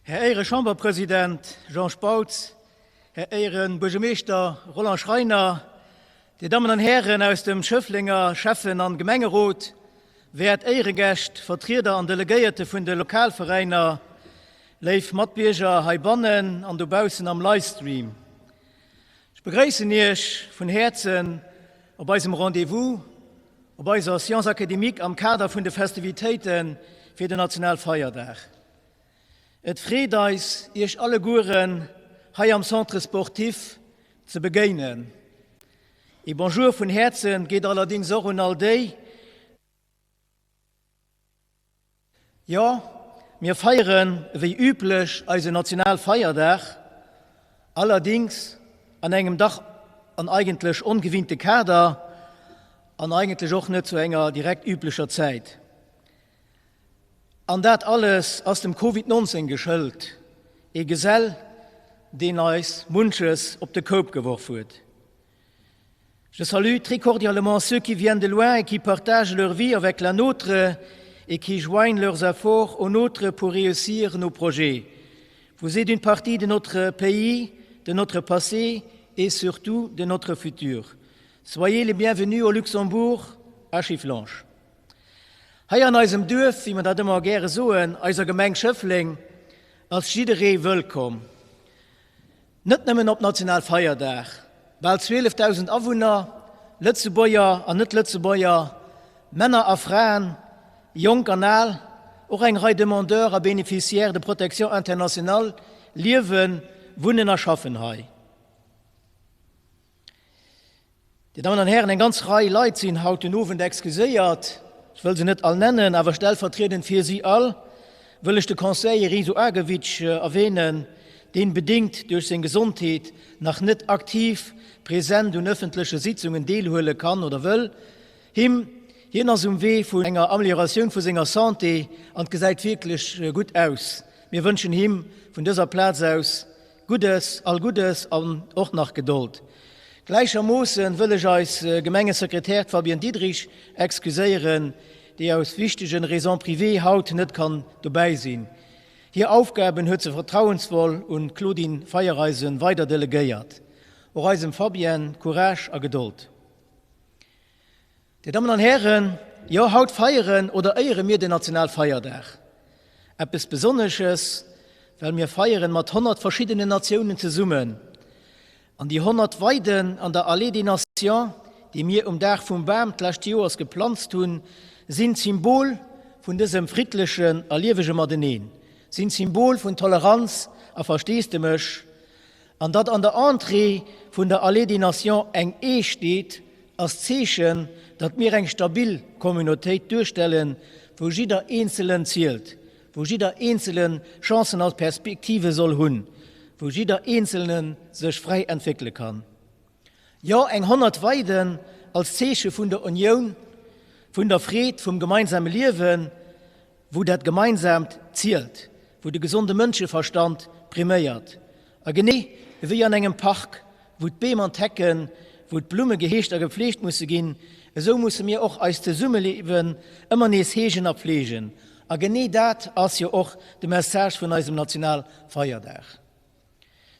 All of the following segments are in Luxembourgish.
Här Éiere-Chamberpresident Jean Spautz, Här Éiere-Buergermeeschter Roland Schreiner, Dir Dammen an Hären aus dem Schëfflenger Schäffen an Gemengerot, wäert Éieregäscht, Vertrieder an Delegéierte vun de Lokalveräiner, léif Matbierger heibannen an dobaussen am Livestream. Ech begréissen Iech vun Häerzen op eisem Rendez-vous, op eiser Science académique am Kader vun de Festivitéite fir den Nationalfeierdag. Et freet eis, Iech allegueren hei am Centre Sportif ze begéinen. Ee Bonjour vun Häerzen geet allerdings och un all déi, Jo, mir feieren ewéi üblech eisen Nationalfeierdag, allerdings an engem dach an eigentlech ongewinnte Kader an eigentlech och net zu enger direkt üblecher Zäit. An dat alles ass dem Covid 19 geschëlt, ee Gesell, deen eis munches op de Koup geworf huet. Je salue très cordialement ceux qui viennent de loin et qui partagent leur vie avec la nôtre et qui joignent leurs efforts aux nôtres pour réussir nos projets. Vous êtes une partie de notre pays, de notre passé et surtout de notre futur. Soyez les bienvenus au Luxembourg à Schifflange. Hei an eisem Duerf, wéi mer dat ëmmer gäre soen, eiser Gemeng Schëffleng, ass jidderee wëllkomm. Net nëmmen op Nationalfeierdag. Bal 12.000 Awunner, Lëtzebuerger an Net-Lëtzebuerger, Männer a Fraen, Jonk an Al, och eng Rei Demandeurs a Bénéficiaires de protection internationale liewen, wunnen a schaffen hei. Dir Dammen an Hären, eng ganz Rei Leit sinn haut den Owend excuséiert. Ech wëll se net all nennen, awer stellvertriedend fir si all wëll ech de Conseiller Riso Agevic erwähnen, deen bedéngt duerch seng Gesondheet nach net aktiv present un öffentleche Sitzungen deelhuele kann oder wëll. Him, hien ass um Wee vun enger Amelioratioun vu senger Santé an et gesäit wierklech gutt aus. Mir wënschen him vun dëser Plaz aus Guddes, all Guddes an och nach Gedold. Gläichermoossen wëll ech eis Gemengesekretär, d'Fabienne Diderich, excuséieren, déi aus wichtegen Raisons privées haut net kann dobäi sinn. Hir Aufgaben huet se vertrauensvoll un d'Claudine Feiereisen weider delegéiert. Och eisem Fabienne Courage a Gedold. Dir Dammen an Hären, jo, haut feieren oder éiere mir den Nationalfeierdag. Eppes Besonnesches, well mir feieren mat 100 verschiddenen Natiounen zesummen. An déi 100 Weiden an der Allée des Nations, déi mir um Dag vum Bam d'lescht Joers geplanzt hunn, sinn d'Symbol vun dësem friddlechen a liewege Mateneen, sinn d'Symbol vun Toleranz a Versteesdemech. An datt an der Entrée vun der Allée des Nations eng Eech steet, ass d'Zeechen, datt mir eng stabil Communautéit duerstellen, wou jidder Eenzelen zielt, wou jidder Eenzele Chancen a Perspektive soll hunn, wou jidder Eenzelne sech fräi entwéckele kann. Jo, eng 100 Weiden als Zeeche vun der Unioun, vun der Freed vum gemeinsame Liewen, wou dat Gemeinsaamt zielt, wou de gesonde Mënscheverstand priméiert. A genee ewéi an engem Park, wou d'Beem an d'Hecken, wou d'Blumme geheegt a gepfleegt musse ginn, esou musse mir och eist Zesummeliewen ëmmer nees heegen a pfleegen. A genee dat ass jo och de Message vun eisem Nationalfeierdag.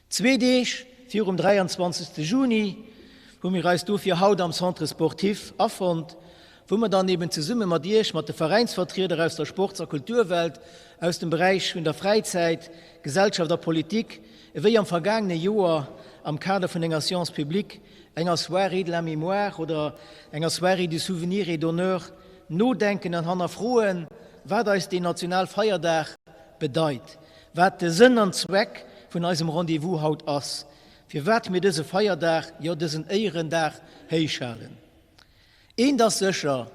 Zwee Deeg virum 23. Juni hu mir eis dofir haut am Centre Sportif afonnt, wou mer dann eben zesumme mat Iech, mat de Veräinsvertrieder aus der Sports a Kulturwelt, aus dem Beräich vun der Fräizäit, Gesellschaft a Politik, ewéi am vergaangene Joer am Kader vun enger Séance publique, enger Soirée de la mémoire oder enger Soirée du souvenir et d'honneur, nodenken an hannerfroen, wat eis deen Nationalfeierdag bedeit, wat de Sënn an Zweck vun eisem Rendez-vous haut ass, firwat mir dëse Feierdag, jo dësen Éierendag héichhalen. Eent ass sécher,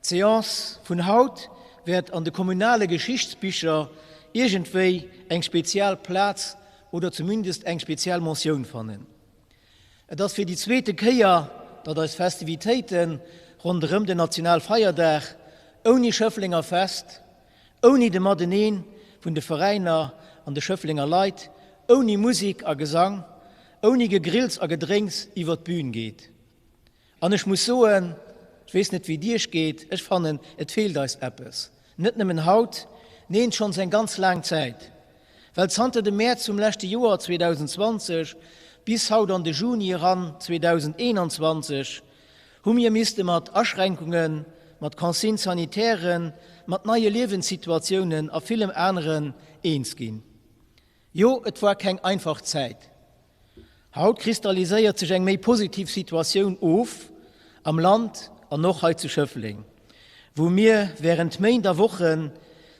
D'Seance vun haut wäert an de kommunale Geschichtsbicher iergendwéi eng spezial Plaz oder zumindest eng spezial Mentioun fannen. Et ass fir déi zweete Kéier, datt eis Festivitéite ronderëm den Nationalfeierdag ouni Schëfflenger Fest, ouni de Matenee vun de Veräiner an de Schëfflenger Leit, ouni Musik a Gesang, ouni Gegrills a Gedrénks iwwer d'Bün geet. An ech muss soen, ech weess net wéi et Iech geet, ech fannen et feelt eis eppes, net nëmmen haut, neen schonns eng ganz laang Zäit, well zanter dem Mäerz vum leschte Joer 2020 bis haut an de Juni eran 2021 hu mir misste mat Aschränkungen, mat Consignes sanitairen, mat neie Liewenssituatiounen a villem aneren eens ginn. Jo, et war keng einfach Zäit. Haut kristalliséiert sech eng méi positiv Situatioun of am Land an och hei zu Schëffleng, wou mir wärend Méint a Wochen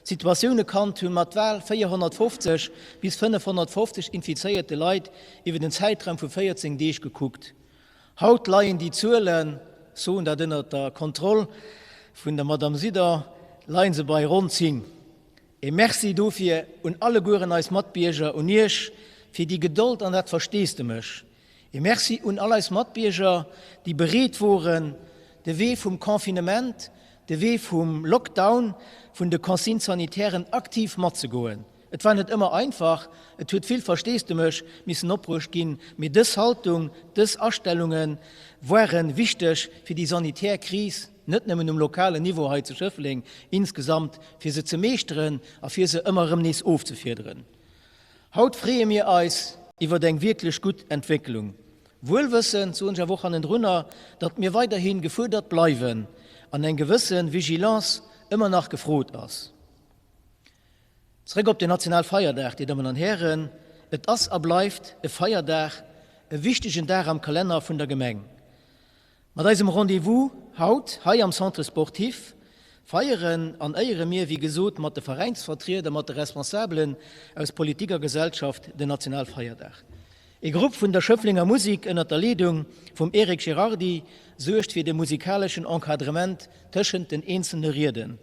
Situatioune kannt hunn mat bal 450 bis 550 infizéierte Leit iwwer en Zäitraum vu 14 Deeg gekuckt. Haut leien déi Zuelen, soen dat ënnert der Kontroll vun der Madame Sider, leien se bei ronn 10. E Merci dofir un allegueren eis Matbierger, un Iech fir déi Gedold an dat Versteesdemech. E Merci un all eis Matbierger, déi bereet woren, de Wee vum Confinement, de Wee vum Lockdown, vun de Consignes sanitairen aktiv matzegoen. Et war net ëmmer einfach, et huet vill Versteesdemech missen opbruecht ginn, mee dës Haltung, dës Astellunge ware wichteg fir déi sanitär Kris, net nëmmen um lokalen Niveau hei zu Schëffleng, insgesamt, fir se ze meeschteren a fir se ëmmer erëm nees ofzefiederen. Haut freeë mir eis iwwert eng wierklech gutt Entwécklung, wuelwëssend, soen ech awer och hannendrunner, datt mir weiderhi gefuerdert bleiwen an eng gewësse Vigilance ëmmer nach gefrot ass. Zréck op den Nationalfeierdag, Dir Dammen an Hären, Et ass a bleift e Feierdag, e wichtegen Dag am Kalenner vun der Gemeng. Mat eisem Rendez-vous haut hei am Centre Sportif feieren an éiere mir, wéi gesot, mat de Veräinsvertrieder, mat de Responsabelen aus Politik a Gesellschaft den Nationalfeierdag. E Grupp vun der Schëfflenger Musik ënnert der Leedung vum Eric Girardi suergt fir de musikaleschen Encadrement tëschent den eenzelne Rieden.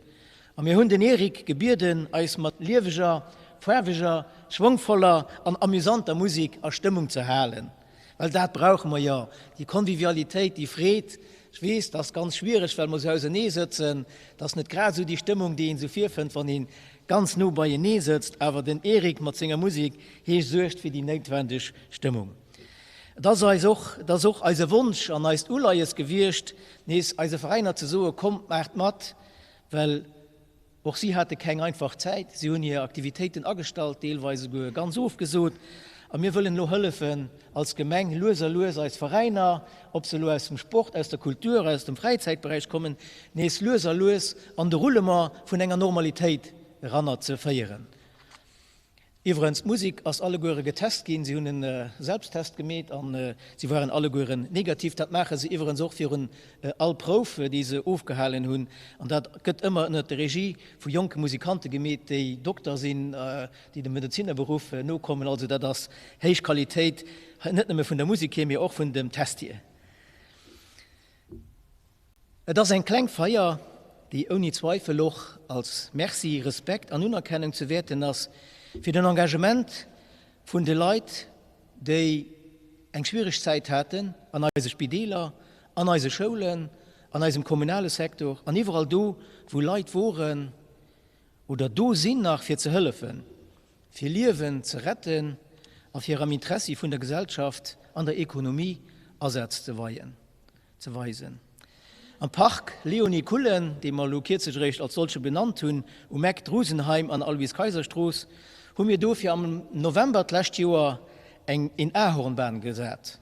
A mir hunn den Eric gebieden, eis mat lieweger, faarweger, schwongvoller an amüsanter Musik a Stëmmung ze halen. Well dat brauche mer jo, déi Convivialitéit, déi Freed. Ech weess, dat ass ganz schwiereg, well mer esou ausenee sëtzen. Dat ass net grad esou déi Stëmmung, déi een esou virfënnt, wann ee ganz no beienee sëtzt. Awer den Eric mat senger Musek, hie suergt fir déi noutwendeg Stëmmung. Et ass eis och, et ass och eise Wonsch an eist Uleies gewiescht, nees eise Veräiner ze soen, Kommt, maacht mat, well Och si hate keng einfach Zäit, si hunn hir Aktivitéiten agestallt, deelweis esouguer ganz ofgesot. A mir wëllen elo hëllefen als Gemeng, lues a lues eis Veräiner, ob se elo aus dem Sport, aus der Kultur, aus dem Fräizäitberäich kommen, nees lues a lues an de Roulement vun enger Normalitéit eranner ze féieren. Iwwerens, d'Musik ass alleguere getest ginn. Si hunn e Selbsttest gemeet a si waren allegueren negativ. Dat maache se iwwerens och virun all Prouf, déi se ofgehalen hunn. An dat gëtt ëmmer ënnert der Regie vu jonke Musikante gemeet, déi Dokter sinn, déi dem Medezinerberuff nokommen. Also dat ass héich Qualitéit, net nëmme vun der Musik hier, mee och vun dem Test hier. Et ass eng kleng Feier, déi ouni Zweifel och als Merci, Respekt an Unerkennung ze wäerten ass fir den Engagement vun de Leit, déi eng schwiereg Zäit haten an eise Spideeler, an eise Schoulen, an eisem kommunale Sektor an iwwerall do, wou Leit woren oder do sinn nach fir ze hëllefen, fir Liewen ze retten a fir am Interessi vun der Gesellschaft an der Ekonomie Asaz ze weien. Ze weisen. Am Park Léonie Kullen, dee mer elo kierzlech eréischt als solche benannt hunn, um Eck Drusenheim an Aloyse-Kayser-Strooss, hu mir dofir am November d'lescht Joer eng een Ahornbam gesat.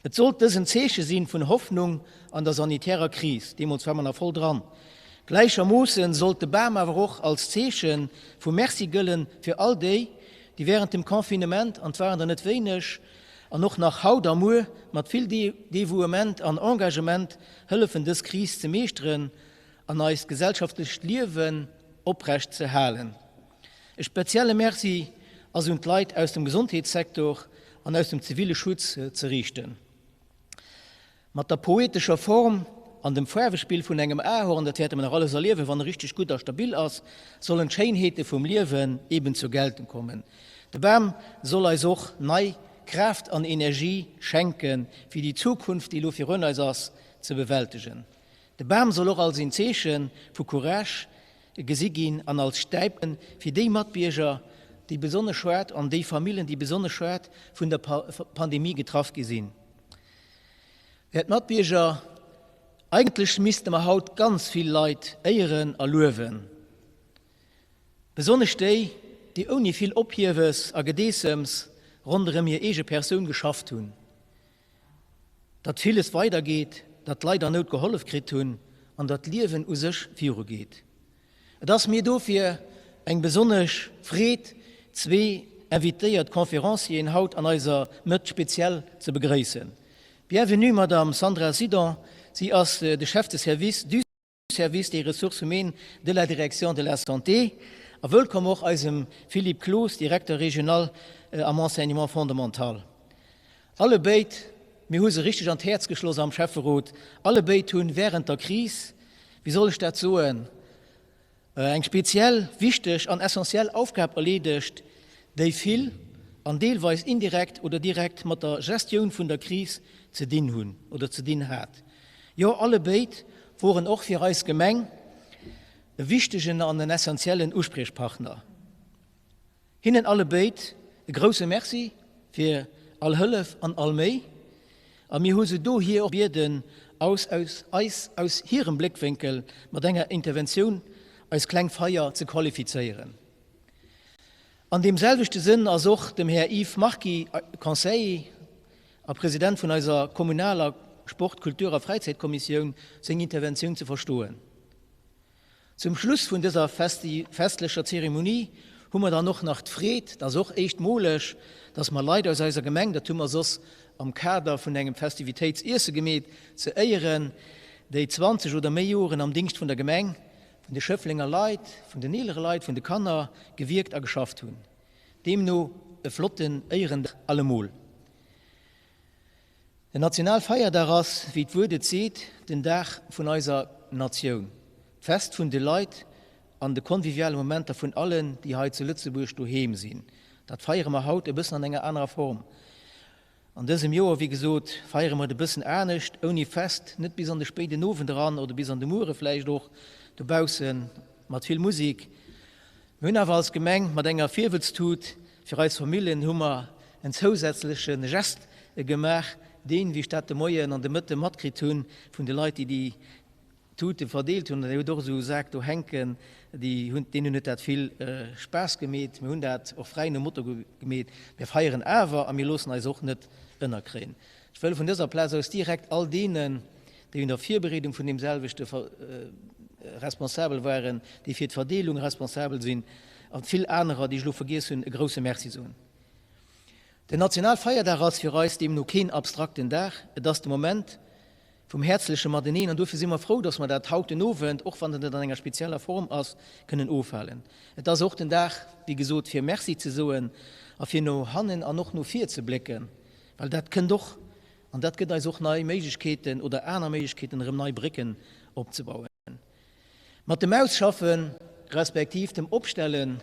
Et sollt dës en Zeeche sinn vun Hoffnung an der sanitärer Kris, deemools war mer nach voll dran. Gläichermoossen sollt de Bam awer och als Zeeche vu Merci gëllen fir all déi, déi wärend dem Confinement, an 't waren der net wéineg, an och nach haut a muer mat vill Devouement an Engagement hëllefen dës Kris ze meeschteren an eist gesellschaftlecht Liewen oprecht ze halen. E spezielle Merci ass un d'Leit aus dem Gesondheetssektor an aus dem zivile Schutz ze riichten. Mat der poetescher Form an dem Faarwespill vun engem Ahorn, dat wäerte mer nach alles erliewen, wann e richteg gutt a stabil ass, sollen d'Schéinheete vum Liewen eben zur Geltung kommen. De Bam soll eis och nei Kraaft an Energie schenken, fir déi Zukunft, déi elo virun eis ass, ze bewältegen. De Bam soll och als een Zeeche vu Courage gesi ginn an als Stäip fir déi Matbierger, déi besonnesch haart an déi Famillen, déi besonnesch haart vun der Pandemie getraff gi sinn. Wäert Matbierger, eigentlech misste mer haut ganz vill Leit éieren a luewen, besonnesch déi, déi ouni vill Ophiewes a Gedeessems ronderëm hir eege Persoun geschafft hunn, datt villes weidergeet, datt d'Leit an Nout gehollef kritt hunn an datt d'Liewen u sech virugeet. Et ass mir dofir eng besonnesch Freed, zwee invitéiert Conférencieren haut an eiser Mëtt speziell ze begréissen. Bienvenue Madame Sandra Sidon, si ass de Chef de service du Service des ressources humaines de la Direction de la Santé, a wëllkomm och eisem Philippe Cloos, Directeur régional am Enseignement fondamental. Allebéid, mir hu se richteg an d'Häerz geschloss am Schäfferot, allebéid hunn während der Kris, wéi soll ech dat soen, eng speziell wichteg an essentiell Aufgab erleedegt, déi vill an deelweis indirekt oder direkt mat der Gestioun vun der Kris ze dinn hunn oder ze dinn hat. Jo, allebéid woren och fir eis Gemeng e wichtegen an en essentiellen Uspriechpartner. Hinnen allebéid e grousse Merci fir all Hëllef an all Méi, a mir hu se dohier och bieden, aus aus eis aus hirem Bléckwénkel mat enger Interventioun eis kleng Feier ze qualifizéieren. An deem selwechte Sënn ass och dem Här Yves Marquis, Conseiller a President vun eiser kommunaler Sport-, Kultur a Fräizäitkommissioun, seng Interventioun ze verstoen. Zum Schluss vun dëser festlecher Zeremonie hu mer dann och nach d'Freed, dat ass och éischtmoleg, dass mer Leit aus eiser Gemeng, dat hu mer soss am Kader vun engem Festivitéitsiesse gemeet, ze éieren, déi 20 oder méi Joren am Dingscht vun der Gemeng, vun de Schëfflenger Leit, vun den eelere Leit, vun de Kanner gewierkt a geschafft hunn. Deemno e flotten Éierendag allemol. Den Nationalfeierdag ass, wéi d'Wuert et seet, den Dag vun eiser Natioun, d'Fest vun de Leit an de konviviale Momenter vun allen, déi hei zu Lëtzebuerg doheem sinn. Dat feiere mer haut e bëssen an enger anerer Form. An dësem Joer, wéi gesot, feiere mer et e bëssen anescht, ouni Fest, net bis an de spéiden Owend eran oder bis an de Muere vläicht och, dobaussen mat vill Musik. Mir hunn awer als Gemeng mat enger Virwëtztut fir eis Familljen hu mer en zousätzleche Gest gemaach, deen, wéi ech dat de Moien an de Mëtte matkritt hunn vun de Leit, déi déi Tute verdeelt hunn, an Dir hutt och esou Sak do hänken, déi hunn, deenen huet dat vill Spaass gemeet. Mir hunn dat och fräi nom Motto gemeet, Mir feieren awer a mir loossen eis och net ënnerkréien. Ech wëll vun dëser Plaz aus direkt all deenen, déi un der Virbereedung vun deem selwechte responsabel waren, déi fir d'Verdeelung responsabel sinn, a vill anerer, déi ech elo vergiess hunn, e grouse Merci soen. Den Nationalfeierdag ass fir eis deemno keen abstrakten Dag, et ass de Moment vum häerzleche Mateneen, an dofir si mer frou, dass mer dat haut den Owend, och wann et net an enger spezieller Form ass, kënnen ofhalen. Et ass och den Dag, wéi gesot, fir Merci ze soen a fir no hannen an och no vir ze blécken, well dat kënnt och An dat gëtt eis och nei Méiglechkeeten oder aner Méiglechkeeten, erëm nei Brécken opzebauen. Mat dem Ausschaffen, respektiv dem Opstelle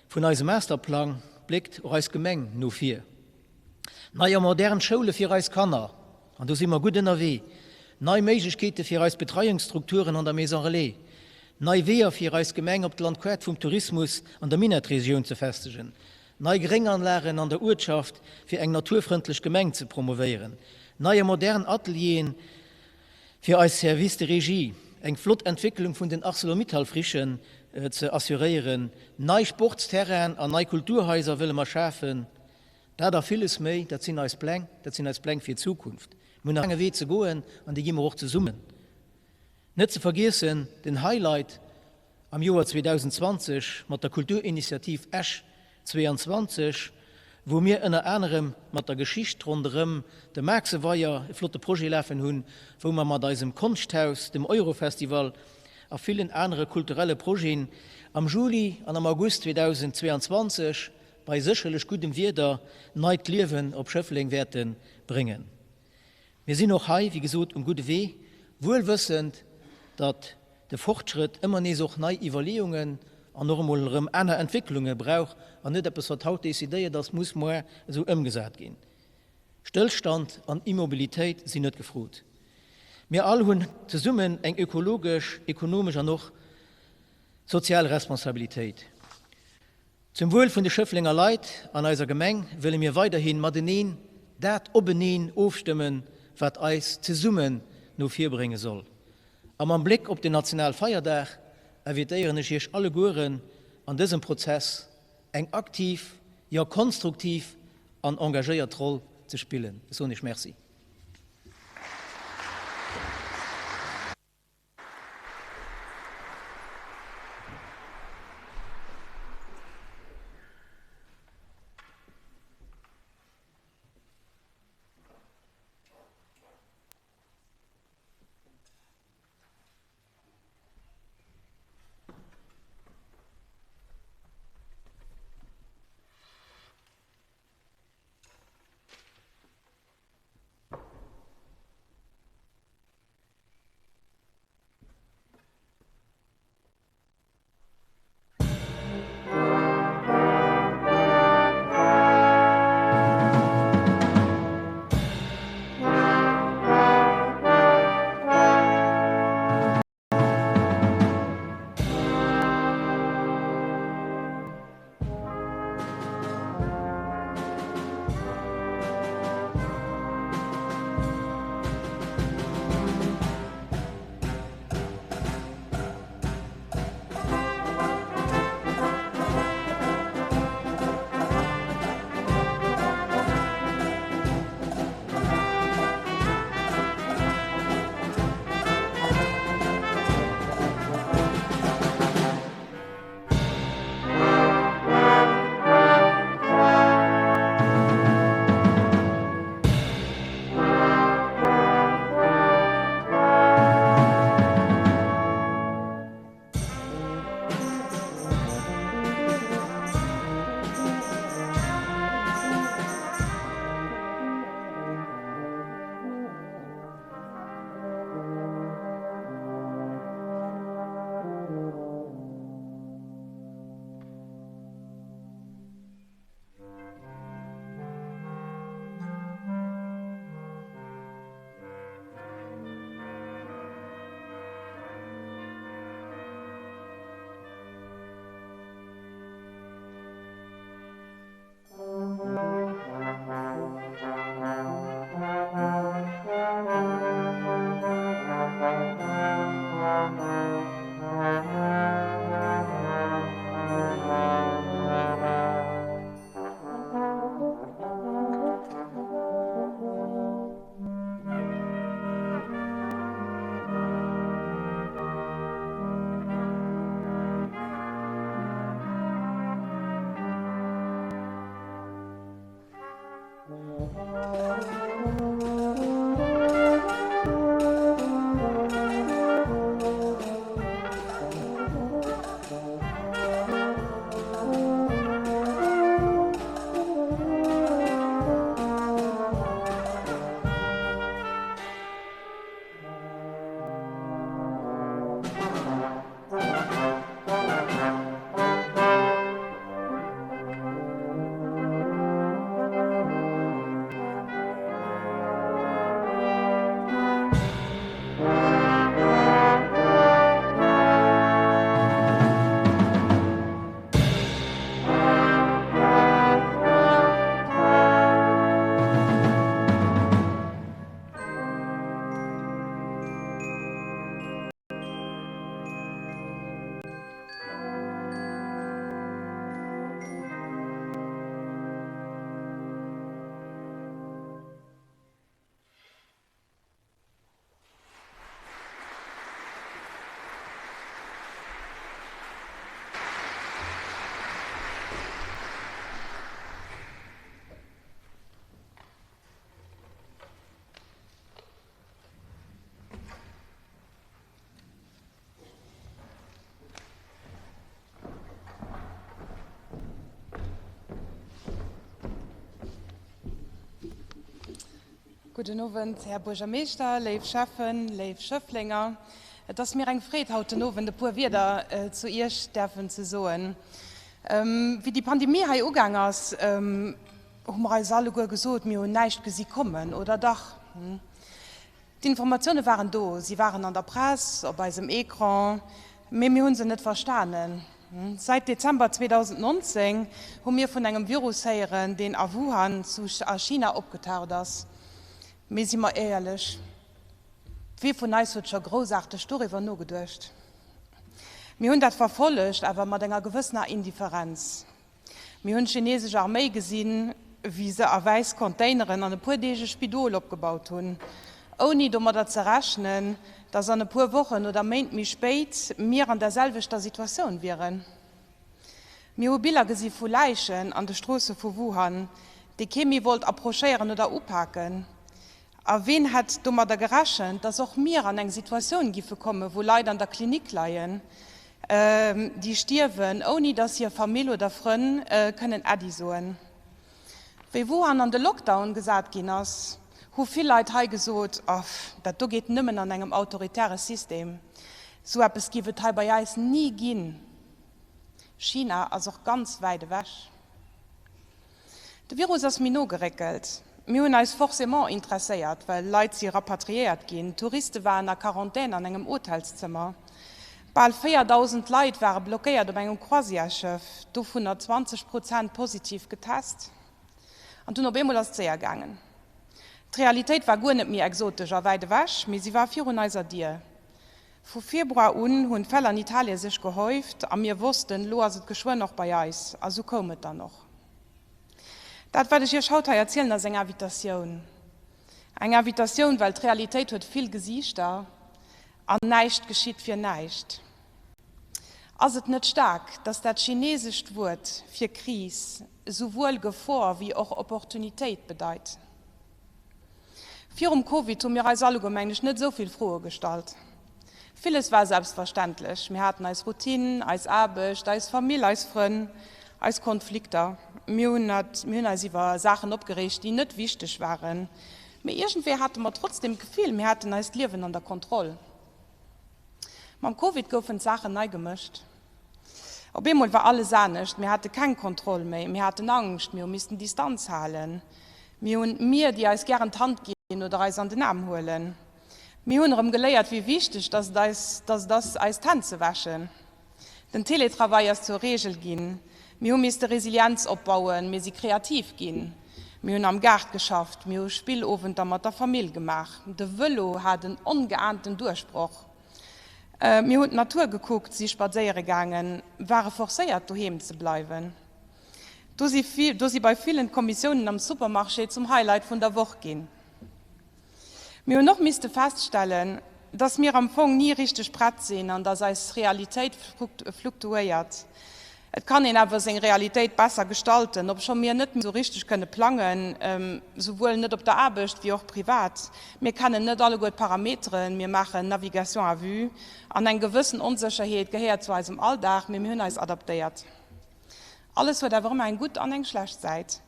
vun eisem Masterplang bléckt och eis Gemeng no vir. Nei a modern Schoule fir eis Kanner, an do si mer gutt ënnerwee, nei Méiglechkeete fir eis Betreiungsstrukturen an der Maison Relais, nei Weeër fir eis Gemeng op d'Landkaart vum Tourismus an der Minettregioun ze festegen, Nei Grénganlagen an der Uertschaft fir eng naturfrëndlech Gemeng ze promovéieren, nei a modern Atelieren fir eis Services de régie, eng flott Entwécklung vun den Arcelor-Mittal-Frichen ze assuréieren, nei Sportsterrainen an nei Kulturhaiser wëlle mer schafen. Dat a villes méi, dat sinn eis Pläng, dat sinn eis Pläng fir d'Zukunft. Mir hunn nach e laange Wee ze goen an dee gi mer och zesummen. Net ze vergiessen den Highlight am Joer 2020 mat der Kulturinitiativ Esch 22, wou mir ënner anerem mat der Geschicht ronderëm de Maaxeweier e flotte Projet lafen hunn, wou mer mat eisem Konschthaus, dem Eurofestival a villen anere kulturelle Projeten am Juli an am August 2022 bei sécherlech guddem Wieder neit Liewen op Schëffleng wäerte bréngen. Mir sinn och hei, wéi gesot, um gudde Wee, wuel wëssend, datt de Fortschrëtt ëmmer nees och nei Iwwerleeungen an och emol erëm aner Entwécklunge brauch an net eppes, wat haut decidéiert ass, muss muar esou ëmgesat ginn. Stëllstand an Immobilitéit sinn net gefrot. Mir all hunn zesummen eng ökologesch, ekonomesch an och sozial Responsabilitéit. Zum Wuel vun de Schëfflenger Leit an eiser Gemeng wëlle mir weiderhi mateneen dat openeen ofstëmmen, wat eis zesummen no vir brénge soll. A mam Bléck op den Nationalfeierdag invitéieren ech Iech allegueren an dësem Prozess eng aktiv, jo konstruktiv an engagéiert Roll ze spillen. Ech soen Iech Merci. Gudden Owend, Här Buergermeeschter, léif Schäffen, léif Schëfflenger. Et ass mir eng Freed, haut den Owend e puer Wierder zu Iech däerfen ze soen. Wéi déi Pandemie hei ugaang ass, hu mer eis alleguer gesot, mir hunn näischt gesi kommen, oder dach? D'Informatioune waren do, si waren an der Press, op eisem Ecran, mee mir hu se net verstanen. Sait Dezember 2019 hu mir vun engem Virus héieren, deen a Wuhan zu a China opgetaucht ass. Mee si mer éierlech, Wie vun eis huet scho groussaarteg doriwwer nogeduecht? Mir hunn dat verfollegt, awer mat enger gewëssener Indifferenz. Mir hunn d'chinesesch Arméi gesinn, wéi se a wäiss Containeren an e puer Deeg e Spidol opgebaut hunn, ouni domadder ze rechnen, dass an e puer Wochen oder Méint méi spéit mir an der selwechter Situatioun wieren. Mir hu Biller gesi vu Läichen an de Stroosse vu Wuhan, déi kee méi wollt approchéieren oder upaken. A ween hätt domadder gerechent, dass och mir an eng Situatioun giffe kommen, wou Leit an der Klinik leien, déi stierwen, ouni dass hir Famill oder Frënn kënnen Äddi soen? Wéi Wuhan an de Lockdown gesat ginn ass, hu vill Leit hei gesot, Aff, dat do geet nëmmen an engem autoritäre System, sou eppes giff et hei bei eis ni ginn. China ass och ganz wäit ewech. De Virus ass méi no geréckelt. Mir hunn eis forcément interesséiert, well Leit si rapatriéiert ginn, Touriste waren a Quarantän an engem Hotelszëmmer. Bal 4.000 Leit ware blockéiert op engem Croisièresschëff, dovunner 20 Prozent positiv getest. An dunn op eemol ass et séier gaangen. D'Realitéit war guer net méi exotesch a wäit ewech, mee si war virun eiser Dier. Vu Februar un hunn d'Fäll an Italie sech gehäuft a mir wossten, elo ass et geschwënn och bei eis. A sou koum et dann och. Dat, wat ech Iech haut hei erzielen, ass eng Invitatioun. Eng Invitatioun, well d'Realitéit huet vill Gesiichter an näischt geschitt fir näischt. Ass et net staark, dass dat chinesescht Wuert fir Kris esouwuel Gefor wéi och Opportunitéit bedeit? Virum Covid hu mir eis alleguer, mengen ech, net esou vill Froe gestallt. Villes war selbstverständlech. Mir haten eis Routine, eis Aarbecht, eis Famill, eis Frënn, eis Konflikter. Mir hunn mir hunn eis iwwer Saachen opgereegt, déi net wichteg waren. Mee iergendwéi hate mer trotzdeem d'Gefill, mir hätten eist Liewen an der Kontroll. Mam Covid goufen d'Saachen nei gemëscht. Op eemol war alles anescht, mir hate keng Kontroll méi, mir haten Angscht, mir hu missten Distanz halen. Mir hunn, mir, déi eis gären d'Hand ginn oder eis an den Aarm huelen, mir hunn erëm geléiert, wéi wichteg dass et eis, dass et ass, eis d'Hänn ze wäschen. Den Teletravail ass zur Reegel ginn. Mir hu misste Resilienz opbauen, mir si kreativ ginn. Mir hunn am Gaart geschafft, mir hu Spillowenter mat der Famill gemaach. De Vëlo hat en ongeahnten Duerchbroch. Mir hunn d'Natur gekuckt, si spadséiere gaangen, ware forcéiert doheem ze bleiwen. Do si do si bei villen d'Kommissiounen am Supermarché zum Highlight vun der Woch ginn. Mir hunn och misste feststellen, dass mir am Fong ni richteg prett sinn an dass eis Realitéit fluktuéiert. Et kann een awer seng Realitéit besser gestalten, obscho mir net méi sou richteg kënne plangen, souwuel net op der Aarbecht wéi och privat. Mir kennen net alleguer d'Parameteren, mir maachen Navigation à vue an eng gewëssen Onsécherheet gehéiert zu eisem Alldag, mee mir hunn eis adaptéiert. Alles huet awer ëmmer eng gutt an eng schlecht Säit.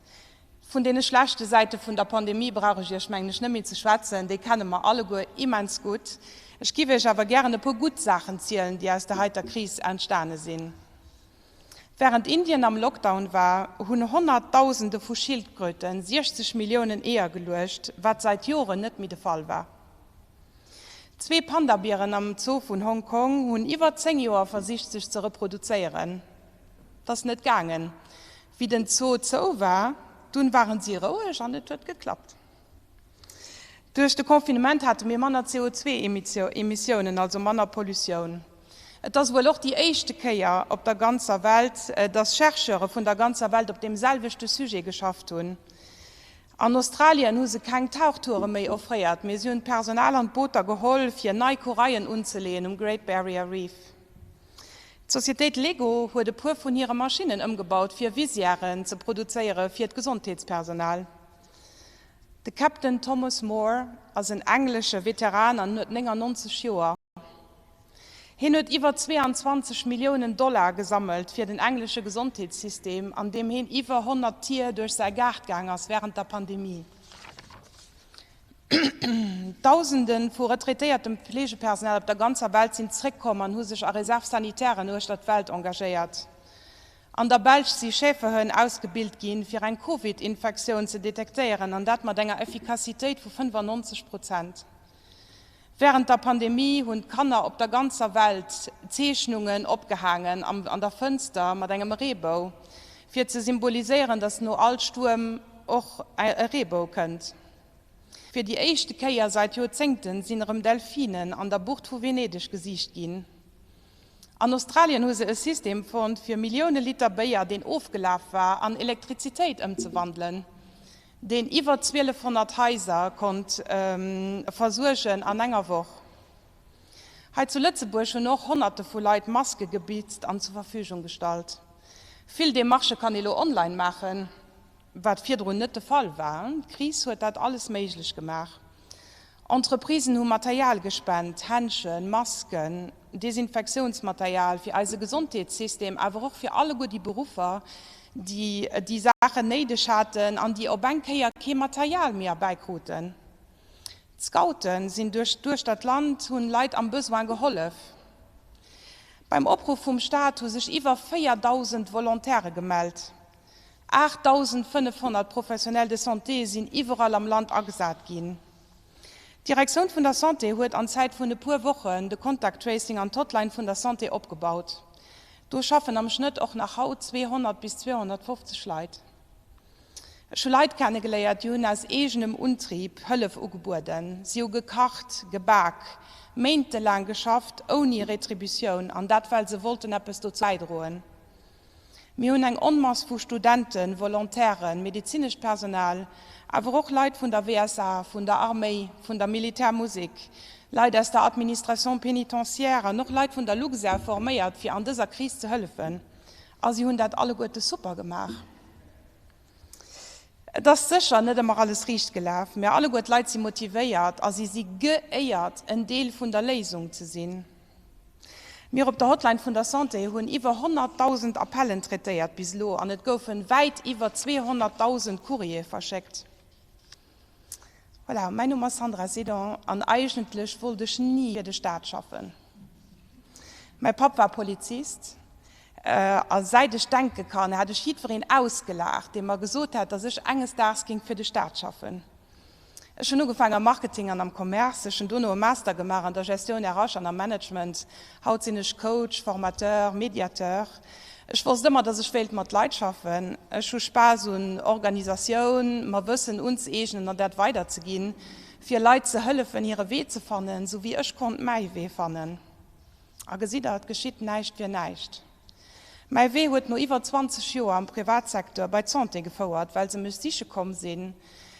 Vun deene schlechte Säite vun der Pandemie brauch ech Iech, mengen ech, net méi ze schwätzen, déi kenne mer alleguer immens gutt. Ech giff Iech awer gären e puer gutt Saachen zielen, déi aus der heiter Kris entstane sinn. Während Indien am Lockdown war, hunn Honnertdausende vu Schildkröten 60 Milliounen Eeër geluecht, wat seit Joren net méi de Fall war. Zwee Pandabieren am Zoo vun Hong Kong hunn iwwer 10 Joer versicht sech ze reproduzéieren. Et ass net gaangen. Wéi den Zoo zou war, dunn waren si roueg an et huet geklappt. Duerch de Confinement hate mir manner CO2-Emissiounen, also manner Pollutioun. Et ass wuel och déi éischte Kéier op der ganzer Welt, dass Chercheure vun der ganzer Welt op deem selwechte Sujet geschafft hunn. An Australien hu se keng Tauchtoure méi offréiert, mee si hunn d'Personal an d'Booter geholl, fir nei Koraien unzeleeën um Great Barrier Reef. D'Societéit Lego huet e puer vun hire Maschinnen ëmgebaut fir Visièren ze produzéiere fir d'Gesondheetspersonal. De Captain Thomas Moore ass en englesche Veteran an huet 99 Joer. Hien huet iwwer 22 Milliounen Dollar gesammelt fir den englesche Gesondheetssystem an deem hien iwwer 100 Tier duerch säi Gaart gaang ass wärend der Pandemie. Dausende vu retraitéiertem Fleegepersonal op der ganzer Welt sinn zréckkomm an hu sech a Réserves sanitairen uechter d'Welt engagéiert. An der Belsch si Schäferhënn ausgebilt ginn, fir eng Covid-Infektioun ze detektéieren, an dat mat enger Effikassitéit vu 95 Prozent. Wärend der Pandemie hunn d'Kanner op der ganzer Welt Zeechnungen opgehaangen an der Fënster mat engem Reebou, fir ze symboliséieren, datt no all Stuerm och e Reebou kënnt. Fir déi éischte Kéier seit Joerzéngten sinn erëm Delfinen an der Bucht vu Venedeg gesicht ginn. An Australien hu se e System fonnt, fir Millioune Liter Béier, deen ofgelaf war, an Elektrizitéit ëmzewandelen, deen iwwer 1200 Haiser konnt versuergen an enger Woch. Hei zu Lëtzebuerg hunn och Honnerte vu Leit Maske gebitzt an zur Verfügung gestallt. Vill Demarchë kann ee lo online maachen. Wat virdrun net de Fall war. D'Kris huet dat alles méiglech gemaach. Entreprisen hu Material gespent, Händschen, Masken, Desinfektiounsmaterial fir eise Gesondheetssystem, awer och fir alleguer déi Beruffer, déi déi Saachen néideg haten an déi op eng Kéier kee Material méi erbäikruten. D'Scoute sinn duerch duechter d'Land, hunn Leit am Besoin gehollef. Beim Opruff vum Staat hu sech iwwer 4.000 Volontaire gemellt. 8.500 Professionnels de santé sinn iwwerall am Land agesat ginn. D'Direktioun vun der Santé huet an Zäit vun e puer Wochen de Contact Tracing an d'Hotline vun der Santé opgebaut. Do schaffen am Schnëtt och nach haut 200 bis 250 Leit. Ech hu Leit kennegeléiert, déi hunn aus eegenem Untrieb Hëllef ugebueden. Si hu gekacht, gebak, méintelaang geschafft, ouni Retributioun, an dat well se wollten eppes dozou bäidroen. Mir hunn eng Onmass vu Studenten, Volontairen, medezinescht Personal, awer och Leit vun der WSA, vun der Arméi, vun der Militärmusek, Leit aus der Administration pénitentiaire an och Leit vun der Luxair forméiert, fir an dëser Kris ze hëllefen. A si hunn dat alleguerte super gemaach. Et ass sécher net ëmmer alles riicht gelaf, mä alleguer d'Leit si motivéiert a si si geéiert, en Deel vun der Léisung ze sinn. Mir op der Hotline vun der Santé hunn iwwer 100.000 Appellen traitéiert bis elo an et goufen wäit iwwer 200.000 Courriere verschéckt. Voilà, mäin Numm ass Sandra Sedon an eigentlech wollt ech ni fir de Staat schaffen. Mäi Papp war Polizist a säit ech denke kann, hat ech jiddwereen ausgelaacht, dee mer gesot hat, dass ech enges Daags géing fir de Staat schaffen. Ech hunn ugefaangen am Marketing an am Commerce. Ech hunn dono e Master gemaach an der Gestioun RH an am Management. Haut sinn ech Coach, Formateur, Mediateur. Ech wosst ëmmer, dass ech wéilt mat Leit schaffen. Ech hu Spaass un Organisatioun, mer Wëssen unzëeegnen an dat weiderzeginn, fir Leit ze hëllefen, hire Wee ze fannen, sou wéi ech konnt mäi Wee fannen. A gesitt der, et geschitt näischt fir näischt. Mäi Wee huet no iwwer 20 Joer am Privatsecteur bei d'Santé gefouert, well se mech siche komm sinn.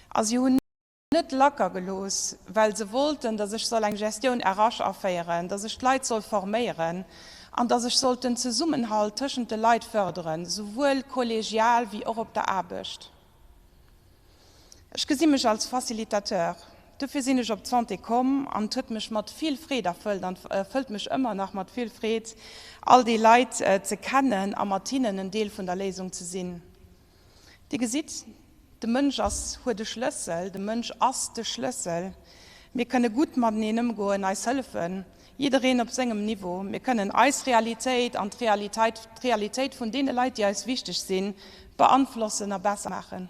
A si hunn net lacker gelooss, well se wollten, datt ech soll eng Gestioun RH aféieren, datt ech d'Leit soll forméieren an datt ech sollt den Zesummenhalt tëschent de Leit fërderen, souwuel kollegial wéi och op der Aarbecht. Ech gesi mech als Facilitateur. Dofir sinn ech op d'Santé komm an et huet mech mat vill Freed erfëllt an erfëllt mech ëmmer nach mat vill Freed, all déi Leit ze kennen a mat hinnen en Deel vun der Léisung ze sinn. Dir gesitt, de Mënsch ass, huet e Schlëssel, de Mënsch ass de Schlëssel. Mir kënne gutt mateneen ëmgoen, eis hëllefen, jiddereen op sengem Niveau. Mir kënnen eis Realitéit an d'Realitéit vun deene Leit, déi eis wichteg sinn, beanflossen a besser maachen.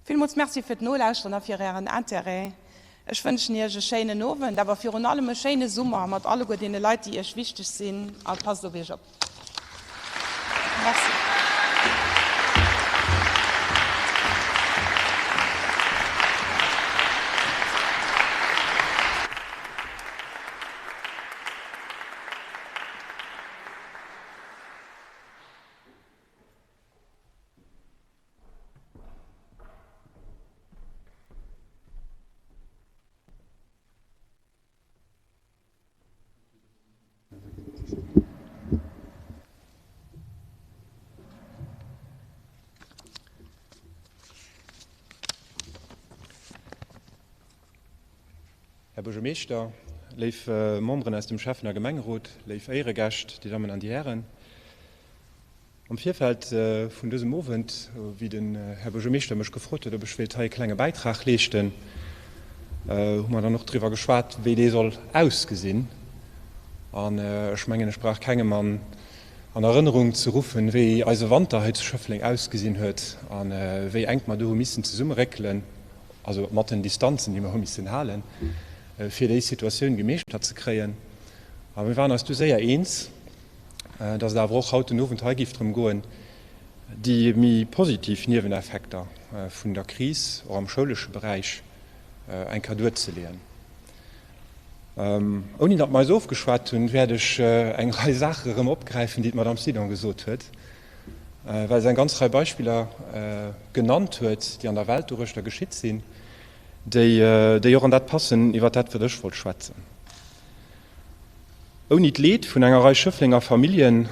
Villmools Merci fir d'Nolauschteren a fir Ären Intérêt. Ech wënschen Iech e schéinen Owend, awer virun allem e schéine Summer mat alleguer deene Leit, déi Iech wichteg sinn, a passt op Iech op. Merci. Här Buergermeeschter, léif Memberen aus dem Schäffen a Gemengerot, léif Éieregäscht, Dir Dammen an Dir Hären. Am Virfeld vun dësem Owend, wéi den Här Buergermeeschter mech gefrot huet, ob ech wéilt hei e klenge Bäitrag leeschten. Hu mer dann och driwwer geschwat, wéi dee soll ausgesinn. An ech mengen, ech brauch kengem an Erënnerung ze ruffen, wéi eise Wanter hei zu Schëffleng ausgesinn huet a wéi enk mer do hu missen zesummeréckelen, also mat den Distanzen, déi mer hu missen halen, fir déi Situatioun gemeeschtert ze kréien. A mir waren eis du séier eens, dass et awer och haut den Owend hei géif drëm goen, déi méi positiv Nieweneffekter vun der Kris och am schoulesche Beräich eng Kéier duerzeleeën. Ouni datt mer eis ofgeschwat hunn, wäert ech eng Rei Saache erëm opgräifen, déi d'Madame Sidon gesot huet, well se eng ganz Rei Beispiller genannt huet, déi an der Welt doruechter geschitt sinn, déi och an dat passen, iwwert dat, wat ech wollt schwätzen. Ouni d'Leed vun enger Rei Schëfflenger Familljen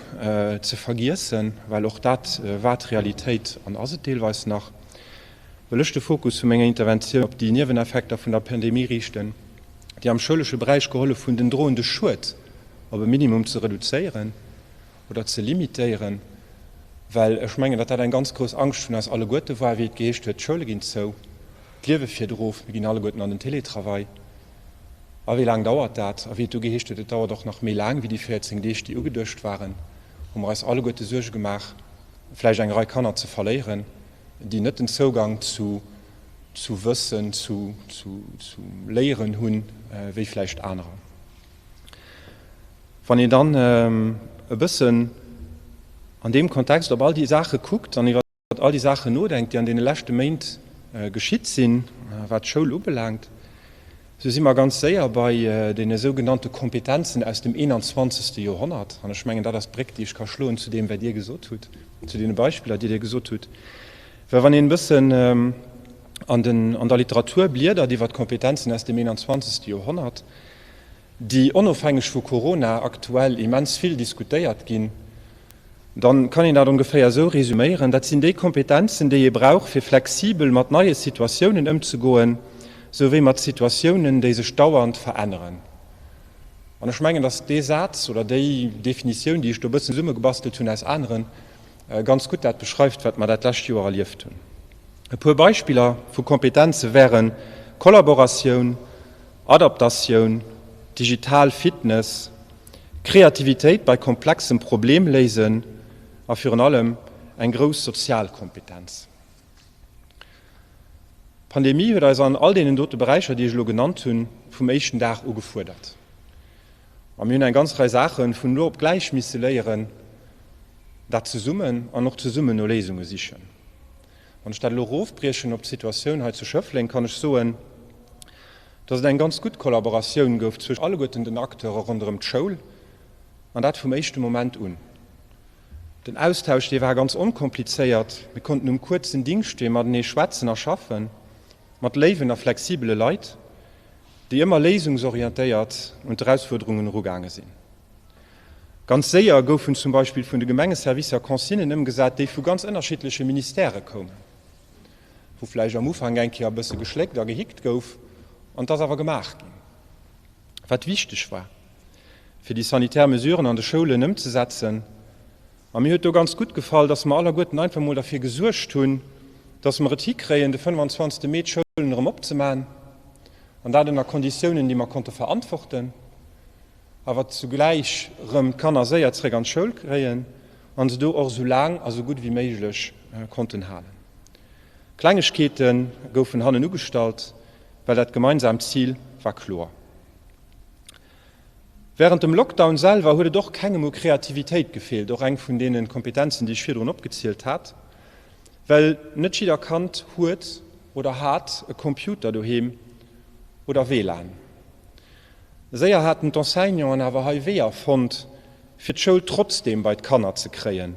ze vergiessen, well och dat war d'Realitéit an ass et deelweis nach, wëll ech de Fokus vu menger Interventioun op déi Nieweneffekter vun der Pandemie riichten, déi am schoulesche Beräich gehollef hunn, den droende Schued op e Minimum ze reduzéieren oder ze limitéieren, well ech mengen, datt dat eng ganz grouss Angscht vun eis alleguerte war, wéi et geheescht huet, d'Schoule ginn zou, d'Liewe fiert erof, mir ginn alleguerten an den Télétravail. A wéi laang dauert dat? A wéi et du geheescht huet, et dauert och nach méi laang wéi déi 14 Deeg, déi ugeduecht waren, hu mer eis alleguerte Suerge gemaach, vläicht eng Rei Kanner ze verléieren, déi net den Zougang zu zu Wëssen, zu zu zum Léieren hunn, wéi vläicht anerer. Wann een dann e bëssen an deem Kontext op all déi Saache kuckt an iwwer all déi Saachen nodenkt, déi an deene leschte Méint geschitt sinn, wat d'Schoul ubelaangt, esou si mer ganz séier bei deene sougenannte Kompetenzen aus dem 21. Joerhonnert. An ech mengen, dat ass d'Bréck, déi ech ka schloen zu deem, wat Dir gesot hutt, zu deene Beispiller, déi Dir gesot hutt. Well wann een e bëssen an den, an der Literatur bliedert iwwer d'Kompetenzen aus dem 21. Joerhonnert, déi onofhängeg vu Corona aktuell immens vill diskutéiert ginn, dann kann een dat ongeféier esou resuméieren, Dat sinn déi Kompetenzen, déi ee brauch, fir flexibel mat neie Situatiounen ëmzegoen, souwéi mat Situatiounen, déi sech dauernd veränneren. An ech mengen, dass dee Saz oder déi Definitioun, déi ech do e bëssen zesummegebastelt hunn aus aneren, ganz gutt dat beschreift, wat mer dat lescht Joer erlieft hunn. E puer Beispiller vu Kompetenze wären Kollaboratioun, Adaptatioun, digital Fitness, Kreativitéit bei komplexem Problemléisen a virun allem eng grouss sozial Kompetenz. D'Pandemie huet eis an all deenen dote Beräicher, déi ech elo genannt hunn, vum éischten Dag u gefuerdert. A mir hunn eng ganz Rei Saache vun elo op gläich misse léieren, dat zesummen an och zesummen no Léisunge sichen. Wann ech dat elo erofbriechen op d'Situatioun hei zu Schëffleng, kann ech soen, dass et eng ganz gutt Kollaboratioun gouf zwëscht alleguerten den Acteure ronderëm d'Schoul, an dat vum éischte Moment un. Den Austausch, dee war ganz onkomplizéiert. Mir konnten um kuerzen Dingschtwee matenee schwätzen a schaffen, mat léiwen a flexibele Leit, déi ëmmer léisungsorientéiert un d'Erausfuerderungen erugaange sinn. Ganz séier goufen zum Beispill vun de Gemengeservicer Consignen ëmgesat, déi vu ganz ënnerschiddleche Ministèrë koumen, wou vläicht am Ufank eng Kéier e bësse geschléckt a gehickt gouf, an et ass awer gemaach ginn, wat wichteg war, fir déi sanitär Mesuren an de Schoulen ëmzesetzen. A mir huet do ganz gutt gefall, dass mer allerguerten einfach emol derfir gesuergt hunn, dass mer et hikréien, de 25. Mee d'Schoulen erëm opzemaachen, an dat ënner Konditiounen, déi mer konnte verantworten. awer zugläich erëm d'Kanner séier zréck an d'Schoul kréien an se do och esou laang a sou gutt ewéi méiglech konnten halen. Klengegkeete goufen hannen ugestallt, well dat gemeinsaamt Zil war kloer. Wärend dem Lockdown selwer huet et och kengem u Kreativitéit gefeelt, och eng vun deene Kompetenzen, déi ech virdrun opgezielt hat, well net jidder Kand huet oder hat e Computer doheem oder WLAN. Séier haten d'Enseignanten awer hei Weeër fonnt, fir d'Schoul trotzdeem bei d'Kanner ze kréien.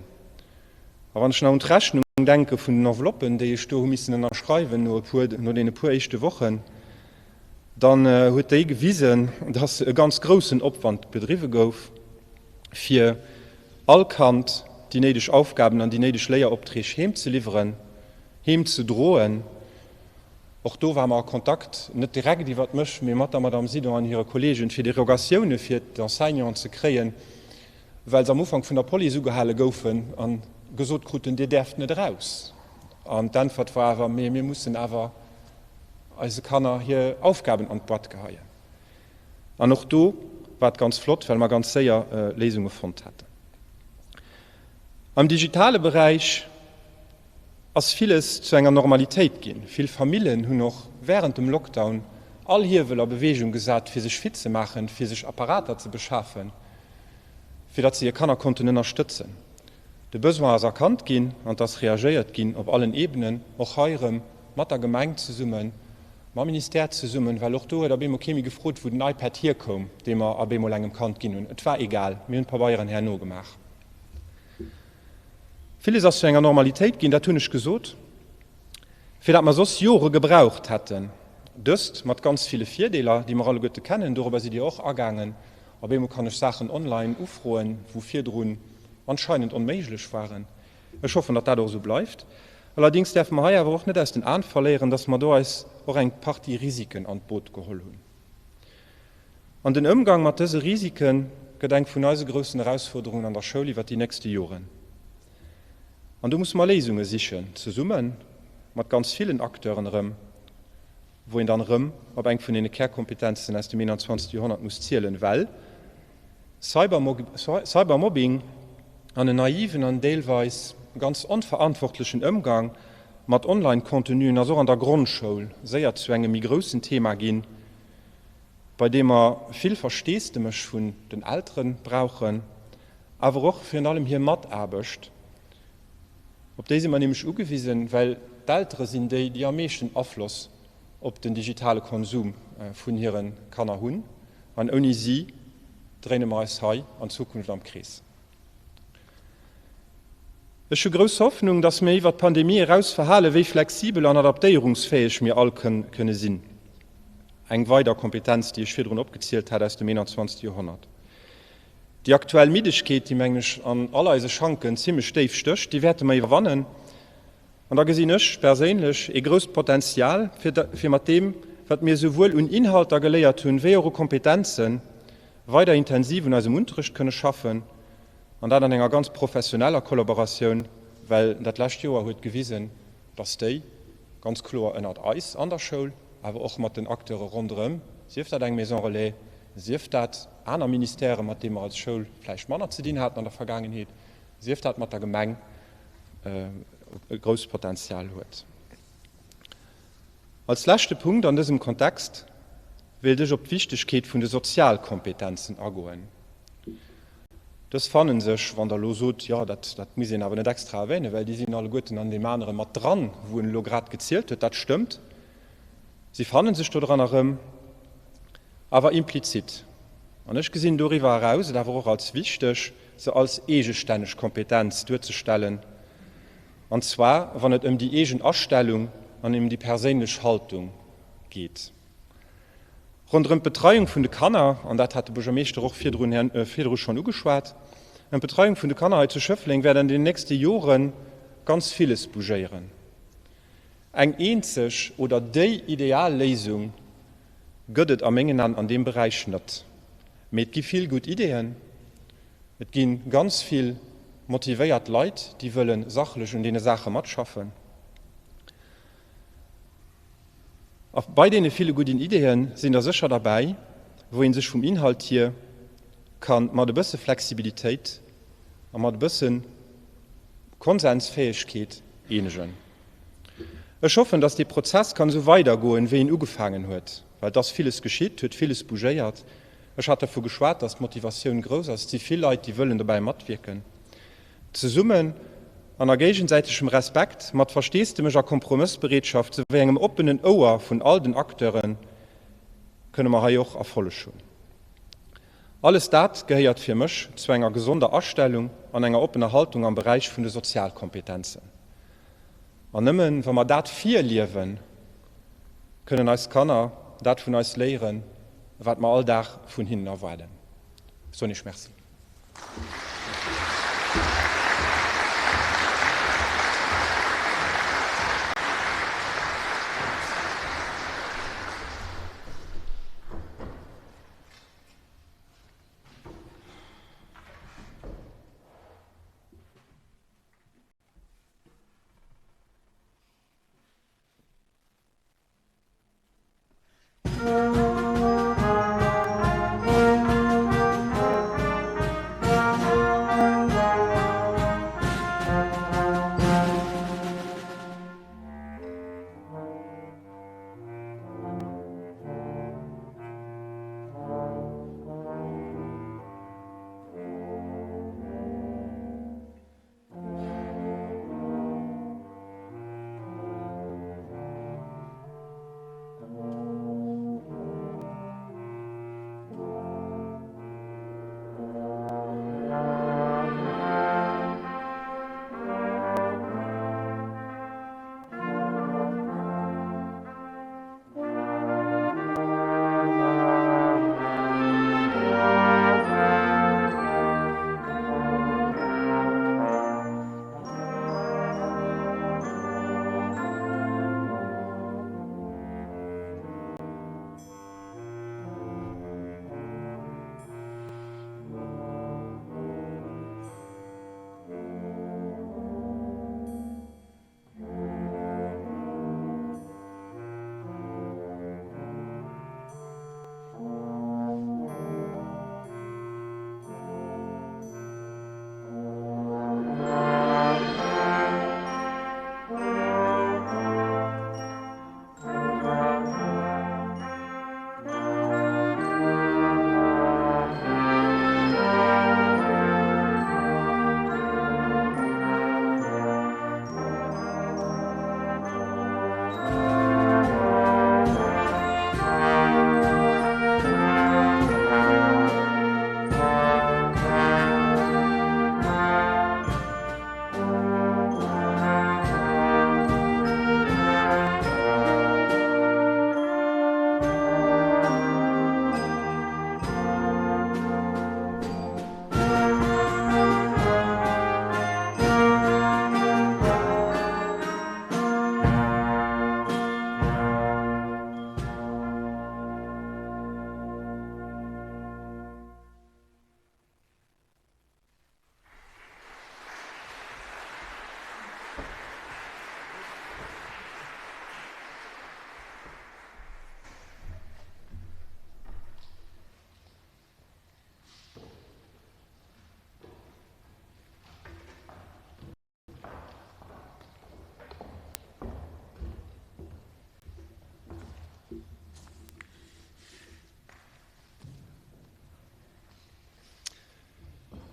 A wann ech nach un d'Rechnung denke vun den Enveloppen, déi ech do hu missen ënnerschreiwen no e puer, no deene puer éischte Wochen, dann huet déi gewisen, dass e ganz groussen Opwand bedriwwe gouf, fir all Kand déi néideg Aufgaben an déi néideg Léieropträg heem ze liwweren, heem ze droen. Och do ware mer a Kontakt, net direkt iwwert mech, mee mat der Madame Sidon an hire Kolleegen, fir Derogatioune fir d'Enseignanten ze kréien, well se am Ufank vun der Police ugehale goufen a gesot kruten, Dir däerft net eraus. An d'Äntwert war awer, Mee mir mussen awer. eise Kanner hir Aufgaben an d'Boîte geheien. An och do war et ganz flott, well mer ganz séier Léisunge fonnt haten. Am digitale Beräich ass villes zu enger Normalitéit ginn. Vill Famillen hunn och wärend dem Lockdown all Hiewel a Beweegung gesat, fir sech fit ze maachen, fir sech Apparater ze beschafen, fir datt se hir Kanner konnten ënnerstëtzen. De Besoin ass erkannt ginn an et ass reagéiert ginn op allen Ebenen, och hei erëm mat der Gemeng zesummen, mam Ministère zesummen, well och do huet ab eemol kee méi gefrot, wou den iPad hierkoum, dee mer ab eemol engem Kand ginn hunn. Et war egal, mir hunn d'Pabeieren herno gemaach. Villes ass zu enger Normalitéit ginn, dat hunn ech gesot, fir dat mer soss Jore gebraucht hätten. Dëst mat ganz ville Virdeeler, déi mer alleguerte kennen, dorobber sidd Dir och agaangen. Op eemol kann ech Saachen online ufroen, wou virdrun anscheinend onméiglech waren. Ech hoffen, datt dat och esou bleift. Allerdéngs däerfe mer hei awer och net aus den Aen verléieren, datt mer do eis och eng Partie Risiken an d'Boot geholl hunn. An den Ëmgang mat dëse Risike gëtt eng vun eise groussen Erausfuerderungen an der Schoul iwwert déi nächste Joren. An do musse mer Léisunge sichen, zesumme mat ganz villen Acteuren erëm, wou een dann erëm op eng vun deene Kärkompetenzen aus dem 21. Joerhonnert muss zielen, well Cybermobbing an en naiven an deelweis ganz onverantwortlechen Ëmgang mat Online-Contenuen ass och an der Grondschoul séier zu engem méi groussen Thema ginn, bei deem mer vill Versteesdemech vun den Eltere brauchen, awer och virun allem hir Mataarbecht. Op déi si mer nämlech ugewisen, well d'Eltere sinn déi, déi am meeschten Afloss op den digitale Konsum vun hire Kanner hunn, an ouni si dréine mer eis hei an Zukunft am Krees. Ech hu grouss Hoffnung, dass mir iwwert d'Pandemie eraus verhale wéi flexibel an adaptéierungsfäeg mir all kënne sinn. Eng weider Kompetenz, déi ech virdrun opgezielt hat aus dem 21. Joerhonnert. Déi aktuell Middegkeet, déi, mengen ech, an all eise Schanken zimlech déif stécht, déi wäerte mer iwwerwannen. An da gesinn ech perséinlech ee grousst Potenzial, fir mat deem, wat mir esouwuel un Inhalter geléiert hunn, wéi och u Kompetenzen, weider intensiv un eisem Unterrecht kënne schaffen, an dat an enger ganz professioneller Kollaboratioun, well dat lescht Joer huet gewisen, dass déi ganz kloer ënnert eis an der Schoul, awer och mat den Acteure ronderëm, sief dat eng Maison relais, sief dat aner Ministèrë mat deene mer als Schoul vläicht manner ze dinn haten an der Vergaangenheet, sief dat mat der Gemeng, e grousst Potenzial huet. Als leschte Punkt an dësem Kontext wéilt ech op d'Wichtegkeet vun de Sozialkompetenzen agoen. Dës fanne sech, wann Der elo sot, jo, dat, dat muss een awer net extra erwänen, well déi sinn alleguerten an deem anere mat dran, wou en elo grad gezielt huet. Dat stëmmt, si fanne sech do dran erëm, awer implizit. An ech gesinn doriwwer eraus et awer och als wichteg, se als eegestänneg Kompetenz duerzestellen, An zwar wann et ëm déi eegen Astellung an ëm déi perséinlech Haltung geet. Ronderëm d'Betreiung vun de Kanner, an dat hat de Buergermeeschter och virdrun, virdru schonn ugeschwat, ëm d'Betreiung vun de Kanner hei zu Schëffleng wäert an den nächste Jore ganz villes bougéieren. Eng eenzeg oder déi ideal Léisung gëtt et a mengen An an deem Beräich net. Mee et gi vill gutt Ideeën. Et gi ganz vill motivéiert Leit, déi wëlle sachlech un deene Saache matschaffen. A bei deene ville gudden Ideeë sinn der sécher derbäi, wou ee sech vum Inhalt hier ka mat e bësse Flexibilitéit a mat e bësse Konsensfäegkeet eenegen. Ech hoffen, dass dee Prozess kann esou weidergoen, wéi en ugefaangen huet, well et ass villes geschitt, huet villes bougéiert. Ech hat dervu geschwat, dass d'Motivatioun grouss ass. Et si vill Leit, déi wëllen dobäi matwierken. Zesummen an a géigesäitegem Respekt, mat Versteesdemech a Kompromëssbereetschaft souwéi engem oppenen Ouer vun all den Acteure kënne mer hei och Erfolleg hunn. Alles dat gehéiert fir mech zu enger gesonder Astellung an enger oppener Haltung am Beräich vun de Sozialkompetenzen. An nëmmen, wa mer dat virliewen, kënnen eis Kanner dat vun eis léieren, wat mer all Dag vun hinnen erwaarden. Ech soen Iech Merci.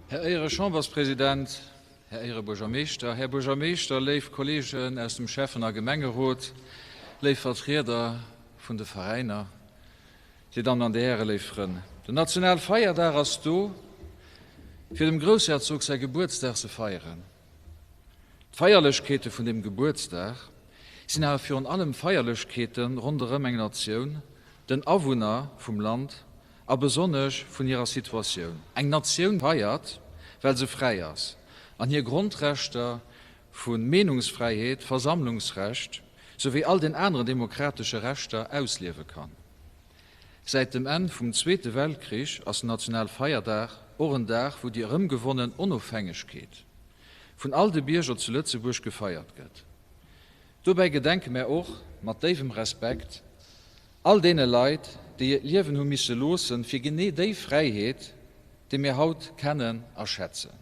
Här Éiere-Chamberspresident, Här Éiere-Buergermeeschter, Här Buergermeeschter, léif Kolleegen aus dem Schäffen a Gemengerot, léif Vertrieder vun de Veräiner, Dir Dammen an Dir Hären, léif Frënn, den Nationalfeierdag ass do, fir dem Groussherzog säi Gebuertsdag ze feieren. D'Feierlechkeete vun deem Gebuertsdag sinn awer virun allem Feierlechkeete ronderëm eng Natioun, den Awunner vum Land a besonnesch vun hirer Situatioun. Eng Natioun feiert, well se fräi ass an hir Grondrechter vu Meenungsfräiheet, Versammlungsrecht souwéi all den aneren demokratesche Rechter ausliewe kann. Säit dem Enn vum Zweete Weltkrich ass den Nationalfeierdag och en Dag, wou déi erëmgewonnen Onofhängegkeet vun all de Bierger zu Lëtzebuerg gefeiert gëtt. Dobäi gedenke mär och mat déiwem Respekt all deene Leit, déi hiert Liewen hu misse loossen, fir genee déi Fräiheet, déi mir haut kennen a schätzen.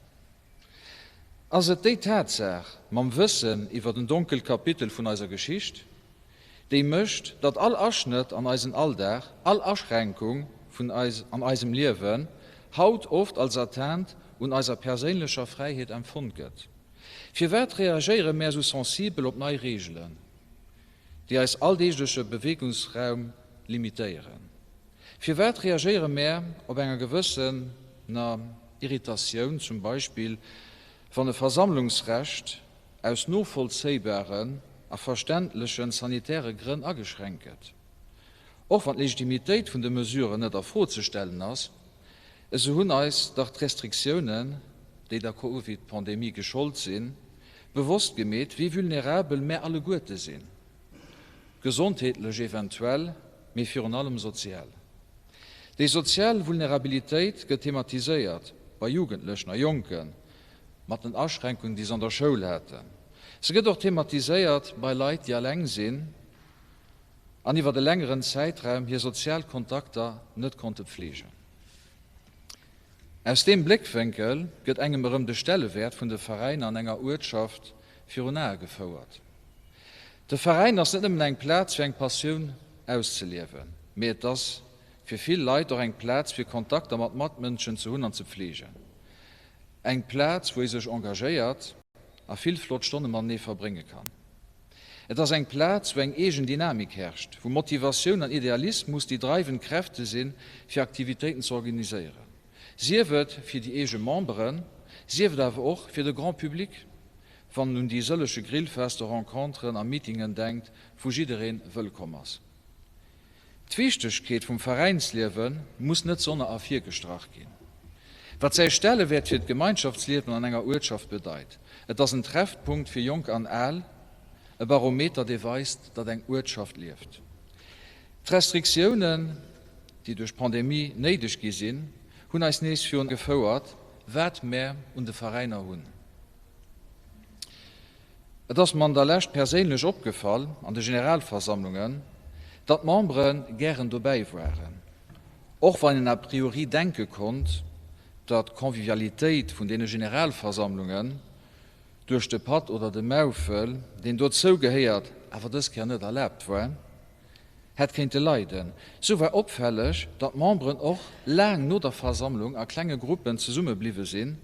Ass et déi Tatsaach, mam Wëssen iwwer en donkelt Kapitel vun eiser Geschicht, déi mécht, datt all Aschnëtt an eisen Alldag, all Aschränkung vun eis an eisem Liewen haut oft als Atteinte un eiser perséinlecher Fräiheet empfonnt gëtt? Firwat reagéiere mär sou sensibel op nei Reegelen, déi eis alldeegleche Beweegungsraum limitéieren? Firwat reagéiere mär op enger gewëssener Irritatioun, zum Beispill wann e Versammlungsrecht aus novollzéibaren a verständlechen sanitäre Grënn ageschränkt gëtt? Och wann d'Legitimitéit vun de Mesuren net a Fro ze stellen ass, esou hunn eis dach d'Restriktiounen, déi der Covid-Pandemie geschollt sinn, bewosst gemeet, wéi vulnerabel mär alleguerte sinn. Gesondheetlech eventuell, mee virun allem sozial. Déi sozial Vulnerabilitéit gëtt thematiséiert bei Jugendlechen a Jonken mat den Aschränkungen, déi se an der Schoul haten. Se gëtt och thematiséiert bei Leit, déi alleng sinn an iwwer e längeren Zäitraum hir sozial Kontakter net konnte pfleegen. Aus deem Bléckwénkel gëtt engem erëm de Stellewäert vun de Veräiner an enger Uertschaft virun Ae gefouert. De Veräin ass net nëmmen eng Plaz fir eng Passioun auszeliewen, mee et ass fir vill Leit och eng Plaz fir Kontakter mat Matmënschen ze hunn an ze pfleegen. Eng Plaz wou ee sech engagéiert a vill flott Stonne matenee verbrénge kann. Et ass eng Plaz wou eng eegen Dynamik herrscht, wou Motivatioun an Idealismus déi dreiwend Kräfte sinn fir Aktivitéiten ze organiséieren. Sief et fir déi eege Memberen, sief et awer och fir de Grand Public, wann en un déi sëllege Grillfester, Renconteren a Meetingen denkt, wou jidderee wëllkomm ass. D'Wichtegkeet vum Veräinsliewe muss net sonner ervirgestrach ginn, wat säi Stellewäert fir d'Gemeinschaftsliewen an enger Uertschaft bedeit. Et ass en Treffpunkt fir Jonk an Al, e Barometer, dee weist, datt eng Uertschaft lieft. D'Restriktiounen, déi duerch d'Pandemie néideg gi sinn, hunn eis nees virun gefouert, wat mär un de Veräiner hunn. Et ass mer an der Lescht perséinlech opgefall an de Generalversammlungen, datt d'Membere gären dobäi waren, och wann een a priori denke konnt, datt d'Convivialitéit vun deene Generalversammlungen duerch de Patt oder de Maufel, deen dozou gehéiert, awer dës Kéier net erlaabt war. Hätt kéinte leiden. Sou war opfälleg, datt d'Memberen och laang no der Versammlung a klenge Gruppen zesumme bliwwe sinn,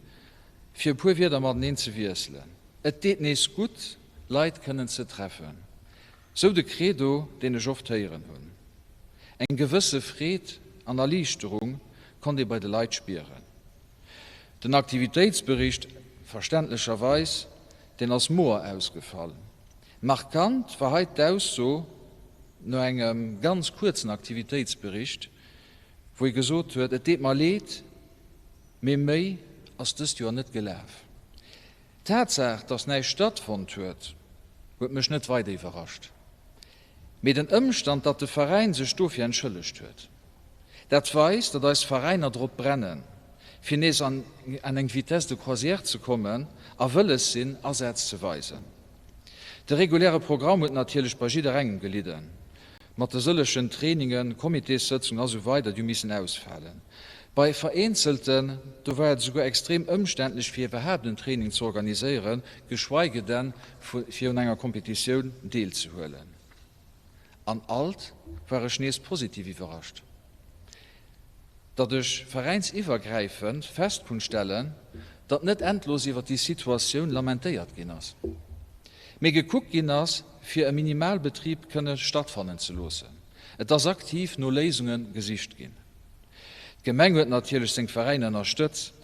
fir e puer Wierder mateneen ze wiesselen. Et deet nees gutt, Leit kënnen ze treffen, sou de Credo, deen ech oft héieren hunn. Eng gewësse Freed an Erliichterung konnt ee bei de Leit spieren. Den Aktivitéitsbericht, verständlecherweis, deen ass moer ausgefall. Markant war hei d'Ausso no engem ganz kuerzen Aktivitéitsbericht, wou ee gesot huet, Et deet mer leed, mee méi ass dëst Joer net gelaf. D'Tatsaach, datt näischt stattfonnt huet, huet mech net weider iwwerrascht, mee den Ëmstand, datt de Veräin sech dofir entschëllegt huet. Dat weist, datt eis Veräiner drop brennen, fir nees an eng Vitesse de croisière ze kommen a wëlles sinn, Asaz ze weisen. De reguläre Programm huet natierlech bei jidderengem gelidden, mat de sëllegen Trainingen, Comitéssëtzungen a sou weider, déi hu missen ausfalen. Bei vereenzelten, do war et esouguer extrem ëmständlech fir iwwerhaapt en Training ze organiséieren, geschweige denn fir un enger Kompetitioun deelzehuelen. An alt war ech nees positiv iwwerrascht, datt ech veräinsiwwergräifend fest kunnt stellen, datt net endlos iwwer déi Situatioun lamentéiert ginn ass, mee gekuckt ginn ass, fir e Minimalbetrib kënne stattfannen ze loossen. Et ass aktiv no Léisunge gesicht ginn. D'Gemeng huet natierlech seng Veräiner ënnerstëtzt,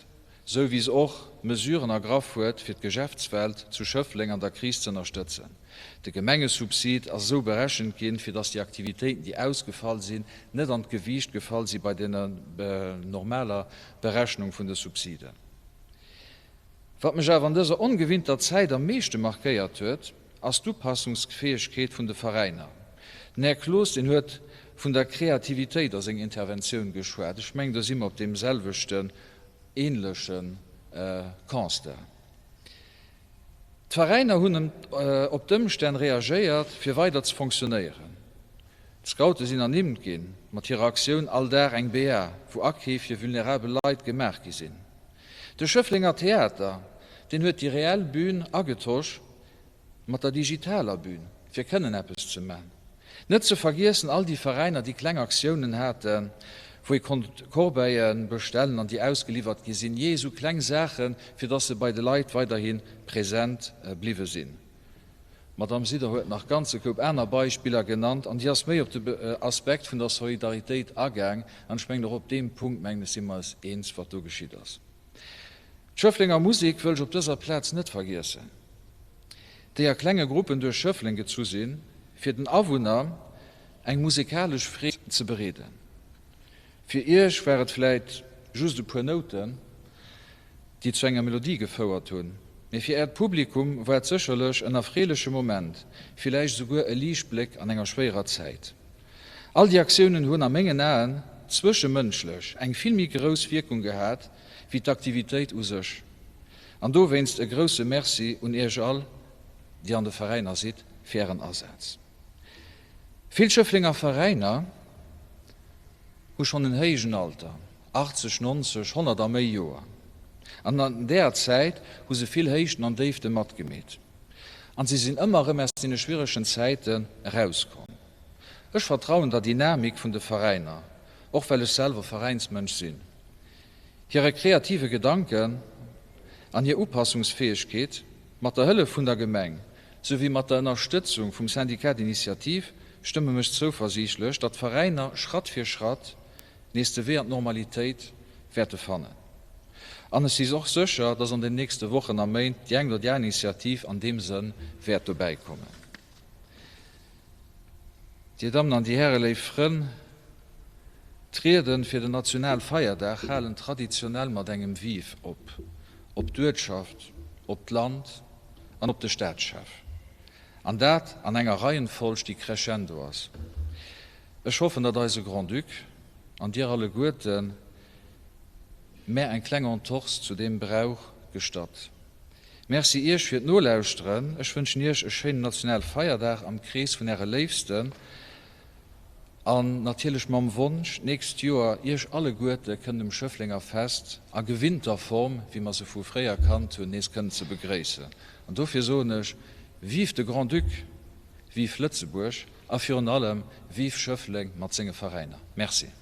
sou wéi se och Mesuren ergraff huet, fir d'Geschäftswelt zu Schëffleng an der Kris ze ënnerstëtzen. De Gemengesubsid ass esou berechent ginn, fir dass déi Aktivitéiten, déi ausgefall sinn, net an d'Gewiicht gefall si bei der normaler Berechnung vun de Subsiden. Wat mech awer an dëser ongewinnter Zäit am meeschte markéiert huet, ass d'Upassungsfäegkeet vun de Veräiner. Den Här Cloos, deen huet vun der Kreativitéit a senger Interventioun geschwat. Ech mengen, do si mer op deem selwechten, ähnleche Constat. D'Veräiner hunn op d'Ëmstänn reagéiert, fir weider ze fonctionnéieren. D'Scoute sinn ernimmt ginn mat hirer Aktioun All Dag eng BA, wou Akeef fir vulnerabel Leit gemaach gi sinn. De Schëfflenger Theater, deen huet déi reell Bün agetosch mat der digitaler Bün, fir kënnen eppes ze man. Net ze vergiessen all déi Veräiner, déi kleng Aktiounen haten, wou ee konnt Corbeille bestellen an déi ausgeliwwert gi sinn, jee esou kleng Saachen, fir dass se bei de Leit weiderhi present bliwwe sinn. D'Madame Sider huet nach ganze Koup aner Beispiller genannt an déi ass méi op de Aspekt vun der Solidaritéit agaang an ech mengen och op deem Punkt, mengen ech, si mer eis eens, wat do geschitt ass. D'Schëfflenger Musek wëll ech op dëser Plaz net vergiessen. Déi a klenge Gruppen duerch Schëffleng gezu sinn, fir den Awunner eng musekalesch Freed ze bereeden. Fir iech war et vläit just e puer Nouten, déi zu enger Melodie gefouert hunn, mee fir äert Publikum war et sécherlech en erfreeleche Moment, villäicht esouguer e Liichtbléck an enger schwéierer Zäit. All déi Aktiounen hunn a mengen Aen zwëschemënschlech eng vill méi grouss Wierkung gehat, wéi d'Aktivitéit u sech. An dowéinst e grousse Merci un Iech all, déi an de Veräiner sidd, fir Ären Asaz. Vill Schëfflenger Veräiner hu schonn en héijen Alter, 80, 90, 100 a méi Joer. An an deeër Zäit hu se vill Héichten an Déifte matgemeet. An se sinn ëmmer erëm aus deene schwieregen Zäiten erauskomm. Ech vertrauen der Dynamik vun de Veräiner, och well ech selwer Veräinsmënsch sinn. Hire kreative Gedanken an hir Upassungsfäegkeet, mat der Hëllef vun der Gemeng souwéi mat der Ënnerstëtzung vum Syndicat d'initiative, stëmme mech zouversiichtlech, datt d'Veräiner Schratt fir Schratt nees de Wee an d'Normalitéit wäerte fannen. An ech si och sécher, datt an den nächste Wochen a Méint déi eng oder déi aner Initiativ an deem Sënn wäert dobäikommen. Dir Dammen an Dir Hären, léif Frënn, d'Rieden fir den Nationalfeierdag halen traditionell mat engem Vive op, op d'Uertschaft, op d'Land an op de Staatschef. An dat an enger Reihenfolg, déi crescendo ass. Ech hoffen, datt eise Grand-Duc an Dir alleguerten mär eng kleng Entorse zu deem Brauch gestatt. Merci Iech fir d'Nolauschteren. Ech wënschen Iech e schéinen Nationalfeierdag am Krees vun Äre Léifsten an natierlech mam Wonsch, d'nächst Joer Iech alleguerte kënnen um Schëfflenger Fest a gewinnter Form, wéi mer se vu fréier kannt hunn, nees kënnen ze begréissen. An dofir soen ech, Vive de Grand-Duc, vive Lëtzebuerg a virun allem vive Schëffleng mat senge Veräiner. Merci.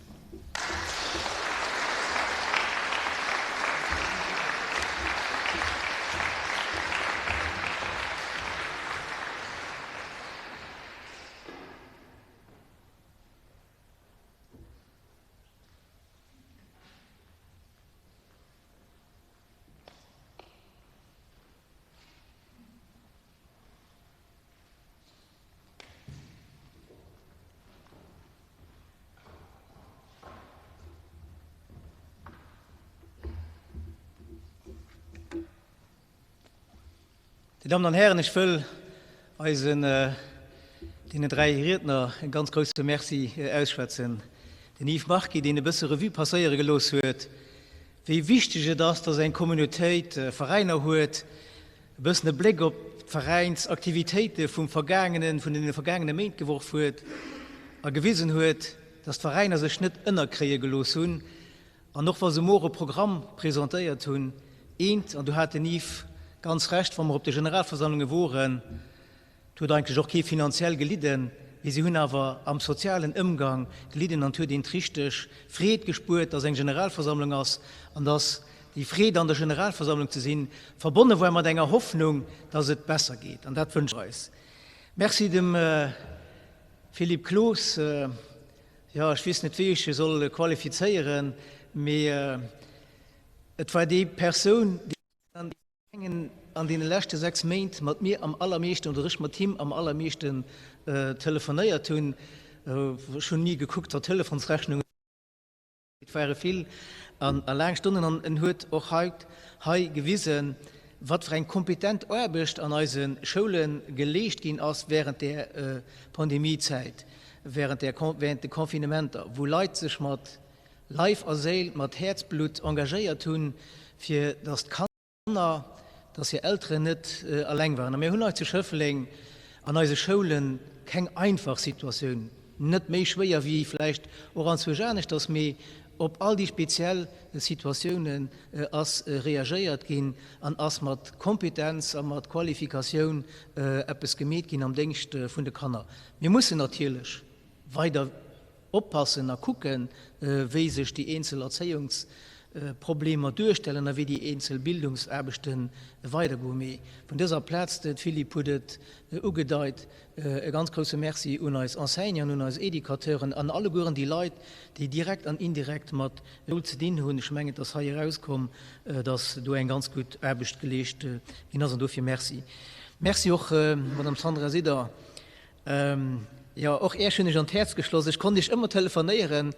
Dir Dammen an Hären, ech wëll eisen deenen dräi Riedner e ganz grousse Merci ausschwätzen. Den Yves Marchi, deen e bësse Revue passéiere gelooss huet, wéi wichteg et ass, dass eng Communautéit Veräiner huet, e bëssen e Bléck op d'Veräinsaktivitéite vum vergaangenen, vun deene vergaangene Méint geworf huet a gewisen huet, dass d'Veräiner sech net ënnerkréie gelooss hunn an och wa se muer e Programm presentéiert hunn, eent, an do hat den Yves ganz Recht, wa mer op de Generalversammlunge woren, Et huet eigentlech och kee finanziell gelidden, mee si hunn awer am sozialen Ëmgang gelidden an et huet een d'richteg Freed gespuert, dass eng Generalversammlung ass an dass. Déi Freed an der Generalversammlung ze sinn, verbonne war mat enger Hoffnung, dass et besser geet. An dat wënsche mer eis. Merci dem Philippe Cloos. Jo, ech weess net, wéi ech e soll qualifizéieren, mee et war déi Persoun, déi an deene leschte 6 Méint mat mir am allermeeschten, oder ech mat him am allermeeschten telefonéiert hunn. Ech hunn ni gekuckt, wat d'Telefonsrechnung. Et ware vill a laang Stonnen an en huet och haut hei gewisen, wat fir eng kompetent Aarbecht an eise Schoule geleescht ginn ass während där Pandemiezäit, während der, während de Confinementer, wou Leit sech mat Leif a Séil, mat Häerzblutt engagéiert hunn, fir dass d'Kanner, Kanner, dass hir Elteren net eleng waren. A mir hunn hei zu Schëffleng an eise Schoule keng einfach Situatioun, net méi schwéier wéi vläicht och anzwousch aneschters, mee op all déi speziell Situatiounen ass reagéiert ginn an ass mat Kompetenz a mat Qualifikatioun eppes gemeet ginn am Déngscht vun de Kanner. Mir mussen natierlech weider Oppassen a kucken, wéi sech déi eenzel Erzéiungsproblemer duerstellen a wéi déi eenzel Bildungsaarbechte weidergoen. Mee vun dëser Plaz, de Philippe huet et ugedeit, e ganz grousse Merci un eis Enseignanten, un eis Educateuren an allegueren déi Leit, déi direkt an indirekt mat Schoul ze dinn hunn. Ech mengen, et ass hei erauskomm, dass do eng ganz gutt Aarbecht geleescht ginn ass an dofir Merci. Merci och, Madame Sandra Sider. Jo, och Iech hunn ech an d'Häerz geschloss. Ech konnt Iech ëmmer telefonéieren,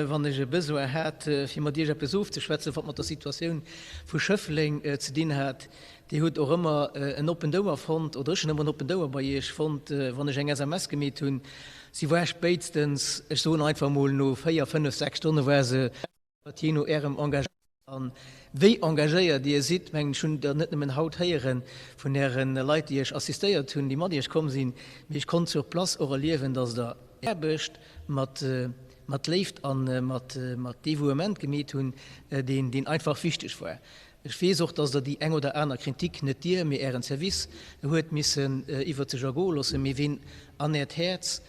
wann ech e Besoin hat, fir mat Iech eppes ofzeschwätzen, wat mat der Situatioun vu Schëffleng ze dinn hat. Dir hutt och ëmmer en oppent Ouer fonnt, oder ech hunn ëmmer en oppent Ouer bei Iech fonnt, wann ech eng SMS gemeet hunn. Si war spéitstens, ech soen einfach emol, no 4, 5, 6 Stonne war se. Jee no Ärem Engagement an wéi engagéiert Dir sidd, mengen ech hunn der net nëmmen haut héieren vun Äre Leit, déi Iech assistéiert hunn, déi mat Iech komm sinn, mee ech konnt sur place och erliewen, dass Der Är Aarbecht mat mat Léift a mat mat Devouement gemeet hunn, deen deen einfach wichteg war. Ech weess och, dass Der déi eng oder aner Kritik, net Dir, mee Ären Service, huet missen iwwert sech ergoe loossen. Mee ween an Äert Häerz,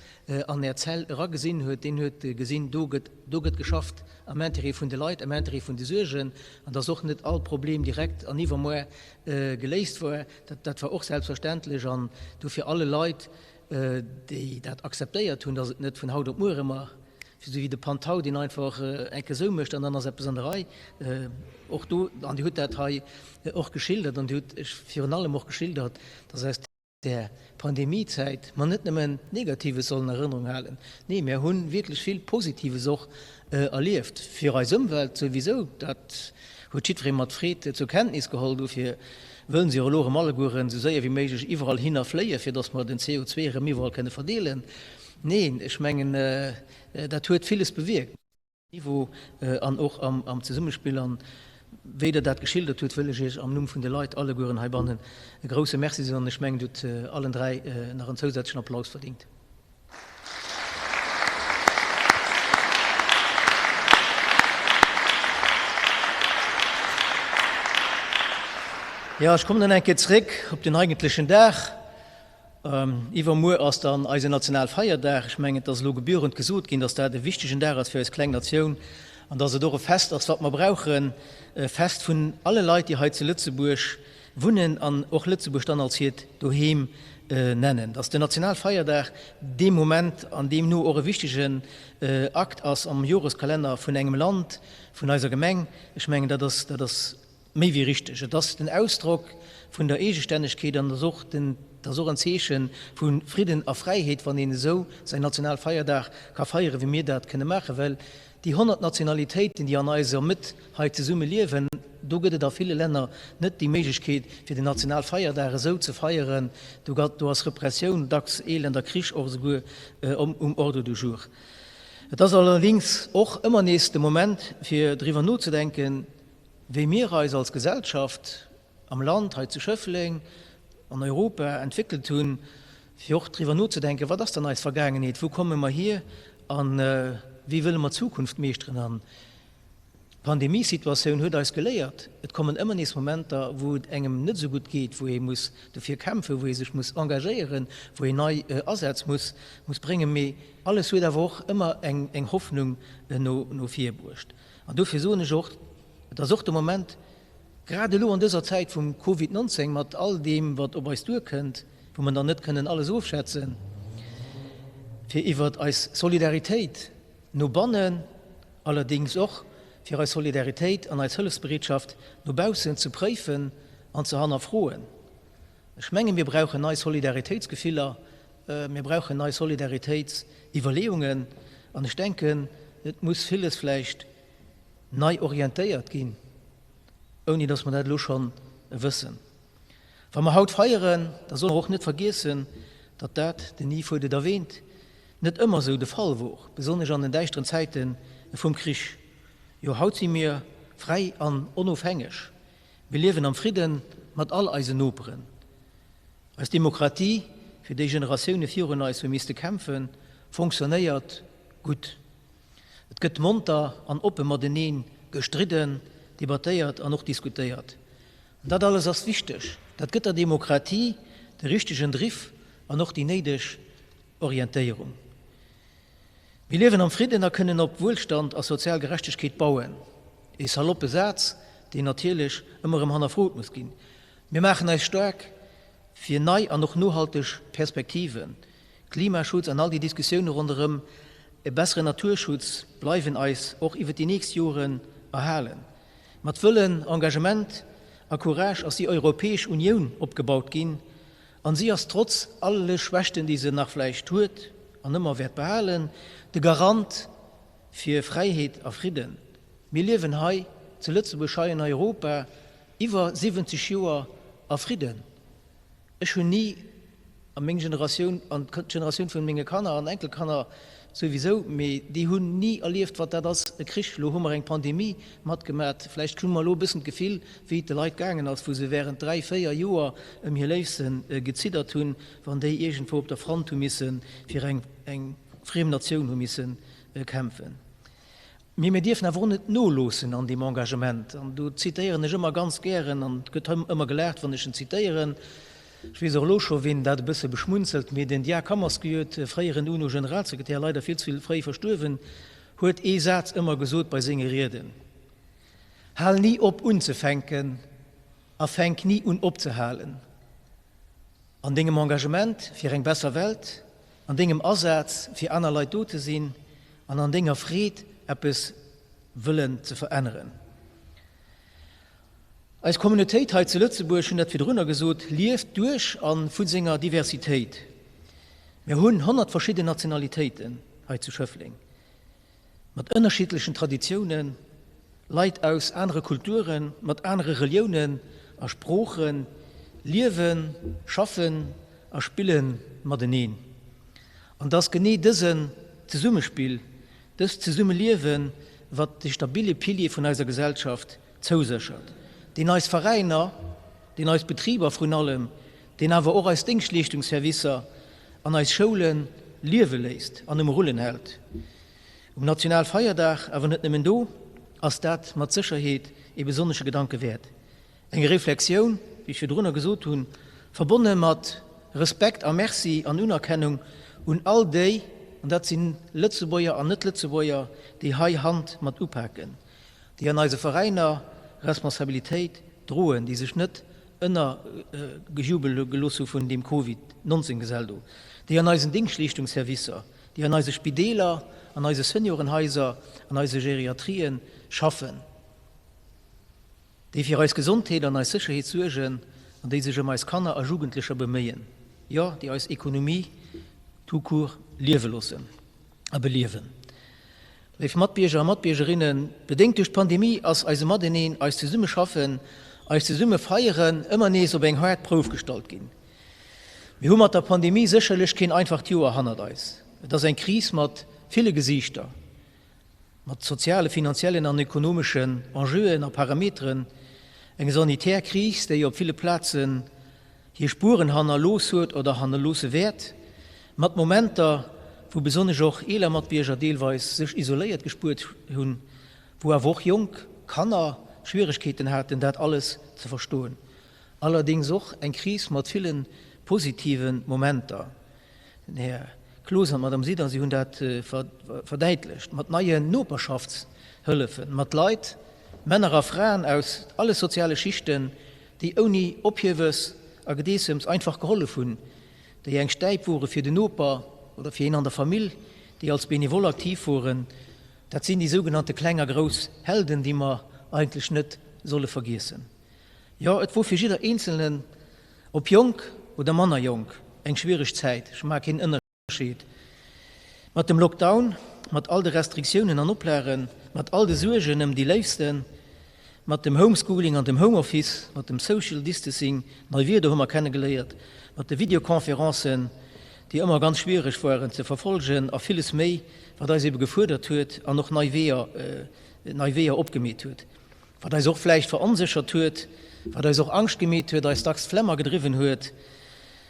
an Är Zell eragesinn huet, deen huet gesinn, do gëtt, do gëtt geschafft am Intérêt vun de Leit, am Intérêt vun de Suergen, an dass och net all Problem direkt an iwwermuer geléist war, dat, dat war och selbstverständlech. An dofir alle Leit, déi dat akzeptéiert hunn, dass et net vun haut op muer ëmmer, esou wéi de Pantau, deen einfach enke sou mécht an dann ass eppes an der Rei, och do, an Dir hutt dat hei och geschildert an Dir hutt virun allem och geschildert, dass aus där Pandemiezäit mer net nëmmen Negatives sollen a Erënnerung halen, nee, mir hu wierklech vill Positives och erlieft, fir eis Ëmwelt souwisou, dat huet jiddweree mat Freed zur Kenntnis geholl, dofir wëllen se jo elo erëm allegueren esou séier wéi méiglech iwwerall hinner fléien, fir datt mer den CO2 erëm iwwerall kënne verdeelen. Neen, ech mengen, dat huet villes bewierkt. Niveau an och am Zesummespill. An wéi Der dat geschildert hutt, wëll ech Iech am Numm vun de Leit allegueren heibannen e grouse Merci soen. An ech mengen, Dir hutt allen 3 nach en zousätzlechen Applaus verdingt. Jo, ech kommen dann eng Kéier zréck op den eigentlechen Dag. Iwwermuer ass dann eisen Nationalfeierdag. Ech mengen, et ass elo gebührend gesot ginn, dass dat e wichtegen Dag ass fir eis kleng Natioun an dass et och e Fest ass, wat mer brauchen, e Fest vun alle Leit, déi hei zu Lëtzebuerg wunnen an och Lëtzebuerg dann als hiert Doheem nennen. Dass den Nationalfeierdag dee Moment an deemno och e wichtegen Akt ass am Joreskalenner vun engem Land, vun eiser Gemeng, ech mengen, dat ass, dat ass Méi wéi richteg. Et ass den Ausdrock vun der Eegestännegkeet an et ass och den, et ass och en Zeeche vu Fridden a Fräiheet, wann een esou säin Nationalfeierdag ka feieren, wéi mir dat kënne maachen. Well déi 100 Nationalitéiten, déi an eiser Mëtt hei zesumme liewen, do gëtt et a ville Länner net déi Méiglechkeet, fir den Nationalfeierdag esou ze feieren. Do gëtt, do ass Repressioun, dacks Elend a Krich och esouguer um Ordre du jour. Et ass allerdéngs och ëmmer nees de Moment, fir driwwer nozedenken, Wéi mir eis als Gesellschaft am Land, hei zu Schëffleng, an Europa entwéckelt hunn, fir och driwwer nozedenken, wat ass dann eis Vergaangenheet, wou komme mer hier a wéi wëlle mer d'Zukunft meeschteren. An d'Pandemiesituatioun huet eis geléiert, et kommen ëmmer nees Momenter, wou et engem net esou gutt geet, wou ee muss dofir kämpfen, wou ee sech muss engagéieren, wou een nei Asätz muss bréngen. Mee alles huet awer och ëmmer eng Hoffnung no vir bruecht. An dofir soen ech och. Et ass och de Moment, grad elo an dëser Zäit vum Covid 19, mat all deem, wat op eis duerkënnt, wou mer nach net kënnen alles ofschätzen, fir iwwert eis Solidaritéit no bannen, allerdéngs och fir eis Solidaritéit an eis Hëllefsbereetschaft no baussen ze préifen an ze hannerfroen. Ech menge mir brauchen nei Solidaritéitsgefiller, mir brauchen nei Solidaritétsiwwerleeungen an ech denken, et muss villes vläicht nei orientéiert ginn, ouni datt mer dat elo scho wëssen. Wa mer haut feieren, da solle mer och net vergiessen, datt dat, den Yves huet et erwähnt, net ëmmer esou de Fall wor, besonnesch an den däischteren Zäite vum Krich. Jo, haut si mir fräi an onofhängeg. Mir liewen am Fridden mat all eisen Noperen. Eis Demokratie, fir déi Generatioune virun eis hu misste kämpfen, fonctionnéiert gutt. Et gëtt monter an oppe matenee gestridden, debattéiert an och diskutéiert. An dat alles ass wichteg. Dat gëtt der Demokratie de richtegen Driff an och déi néideg Orientéierung. Mir liewen am Fridden a kënnen op Wuelstand a sozial Gerechtegkeet bauen. Ee saloppe Saz, deen natierlech ëmmer erëm hannerfrot muss ginn. Mir maachen eis staark fir nei an och nohalteg Perspektiven. Klimaschutz an all déi Diskussioune ronderëm e besseren Naturschutz bleiwen eis och iwwer déi nächst Joren erhalen. Mat Wëllen, Engagement a Courage ass déi Europäesch Unioun opgebaut ginn An si ass trotz alle Schwächten, déi se nach vläicht huet an ëmmer wäert behalen, de Garant fir Fräiheet a Fridden. Mir liewen hei zu Lëtzebuerg, hei an Europa iwwer 70 Joer a Fridden. Ech hunn ni, a meng Generatioun an d'Generatioun vun menge Kanner an Enkelkanner souwisou, mee déi hunn ni erlieft, wat dat ass, e Krich. Elo hu mer eng Pandemie matgemat. Vläicht hu mer elo e bëssen d'Gefill, wéi et de Leit gaangen ass, wou se während 3, 4 Joer ëm hir Léifste geziddert hunn, wann déi iergendwou op der Front hu misse fir eng eng friem Natioun hu misse kämpfen. Mee mir dierfen awer och net noloossen an deem Engagement. An do zitéieren ech ëmmer ganz gären, an et gëtt ëmmer gelaacht, wann ech en zitéieren, ech weess och elo scho wien dat e bësse beschmunzelt, mee den Dag Hammarskjöld, fréieren UNO-Generalsekretär, leider vill ze fréi verstuerwen, huet ee Saz ëmmer gesot bei senge Rieden, Hal ni op unzefänken a fänk ni un opzehalen. An dengem Engagement fir eng besser Welt, an dengem Asaz fir aner Leit do ze sinn an an denger Freed eppes wëllen ze veränneren. Eis Communautéit hei zu Lëtzebuerg, hunn dat virdrunner gesot, lieft duerch a vu senger Diversitéit. Mir hunn 100 verschidden Nationalitéiten hei zu Schëffleng. Mat ënnerschiddlechen Traditiounen, Leit aus anere Kulturen, mat anere Reliounen a Sproochen liewen, schaffen a spille mateneen. An et ass genee dësen Zesummespill, dëst Zesummeliewen, wat de stabile Pilier vun eiser Gesellschaft zouséchert, deen eis Veräiner, deen eis Betriber vrun allem, deen awer och eis Déngschtleeschtungsservicer an eis Schoule liewe léisst an um Rullen hält. Um Nationalfeierdag, awer net nëmmen do, ass dat mat Sécherheet ee besonnesche Gedanke wäert. Eng Reflexioun, wéi ech virdrunner gesot hunn, verbonne mat Respekt a Merci an Unerkennung un all déi, an dat sinn Lëtzebuerger an Net-Lëtzebuerger, déi hei Hand mat upaken, déi an eise Veräiner Responsabilitéit droen, déi sech net ënnergejubel gelooss hu vun deem Covid 19 Gesell do, déi an eisen Dingschtleeschtungsservicer, déi an eise Spideeler, an eise Seniorenhaiser, an eise Geriatrien schaffen, déi fir eis Gesondheet an eis Sécherheet suergen an déi sech ëm eis Kanner a Jugendlecher beméien, jo, déi eis Ekonomie tout court liewe loossen a beliewen. Léif Matbierger a Matbiergerinnen, bedéngt duerch d'Pandemie ass eise Mateneen, eist Zesummeschaffen, eist Zesummefeieren ëmmer nees op eng haart Prouf gestallt ginn. Mir hu mat der Pandemie sécherlech keen einfacht Joer hannert eis. Et ass eng Kris mat ville Gesiichter, mat soziale, finanziellen an ökonomeschen Enjeuen a Parameteren, eng sanitär Kris, déi op ville Plazen hir Spueren hannerlooss huet oder hannerloosse wäert, mat Momenter, wou besonnesch och eeler Matbierger deelweis sech isoléiert gespuert hunn, wou awer och jonk Kanner Schwieregkeeten haten, dat alles ze verstoen. Allerdéngs och eng Kris mat ville positive Momenter. Den Här Cloos an d'Madame Sidan, si hunn dat verdäitlecht, mat neien Noperschaftshëllefen, mat Leit. Männer a Fraen aus alle soziale Schichten, déi ouni Ophiewes a Gedeessems einfach gehollef hunn, déi eng Stäip wore fir den Noper oder fir een an der Famill, déi als Benevole aktiv woren. Dat sinn déi sougenannte kleng a grouss Helden, déi mer eigentlech net solle vergiessen. Jo, et wor fir jidder Eenzelnen, ob jonk oder manner jonk, eng schwiereg Zäit, ech maache keen Ënnerscheed. Mat dem Lockdown, mat all de Restriktiounen an Oplagen, mat all de Suergen ëm déi Léifsten, mat dem Homeschooling an dem Homeoffice, mat dem Social Distancing, nei Wierder hu mer kennegeléiert, mat de Videoconferencen, déi ëmmer ganz schwiereg waren ze verfolgen a villes méi, wat eis ebe gefuerdert huet an och nei Weeër, nei Weeër opgemeet huet. Wat eis och vläicht veronséchert huet, wat eis och Angscht gemeet huet, eis dacks d'Flemmer gedriwwen huet,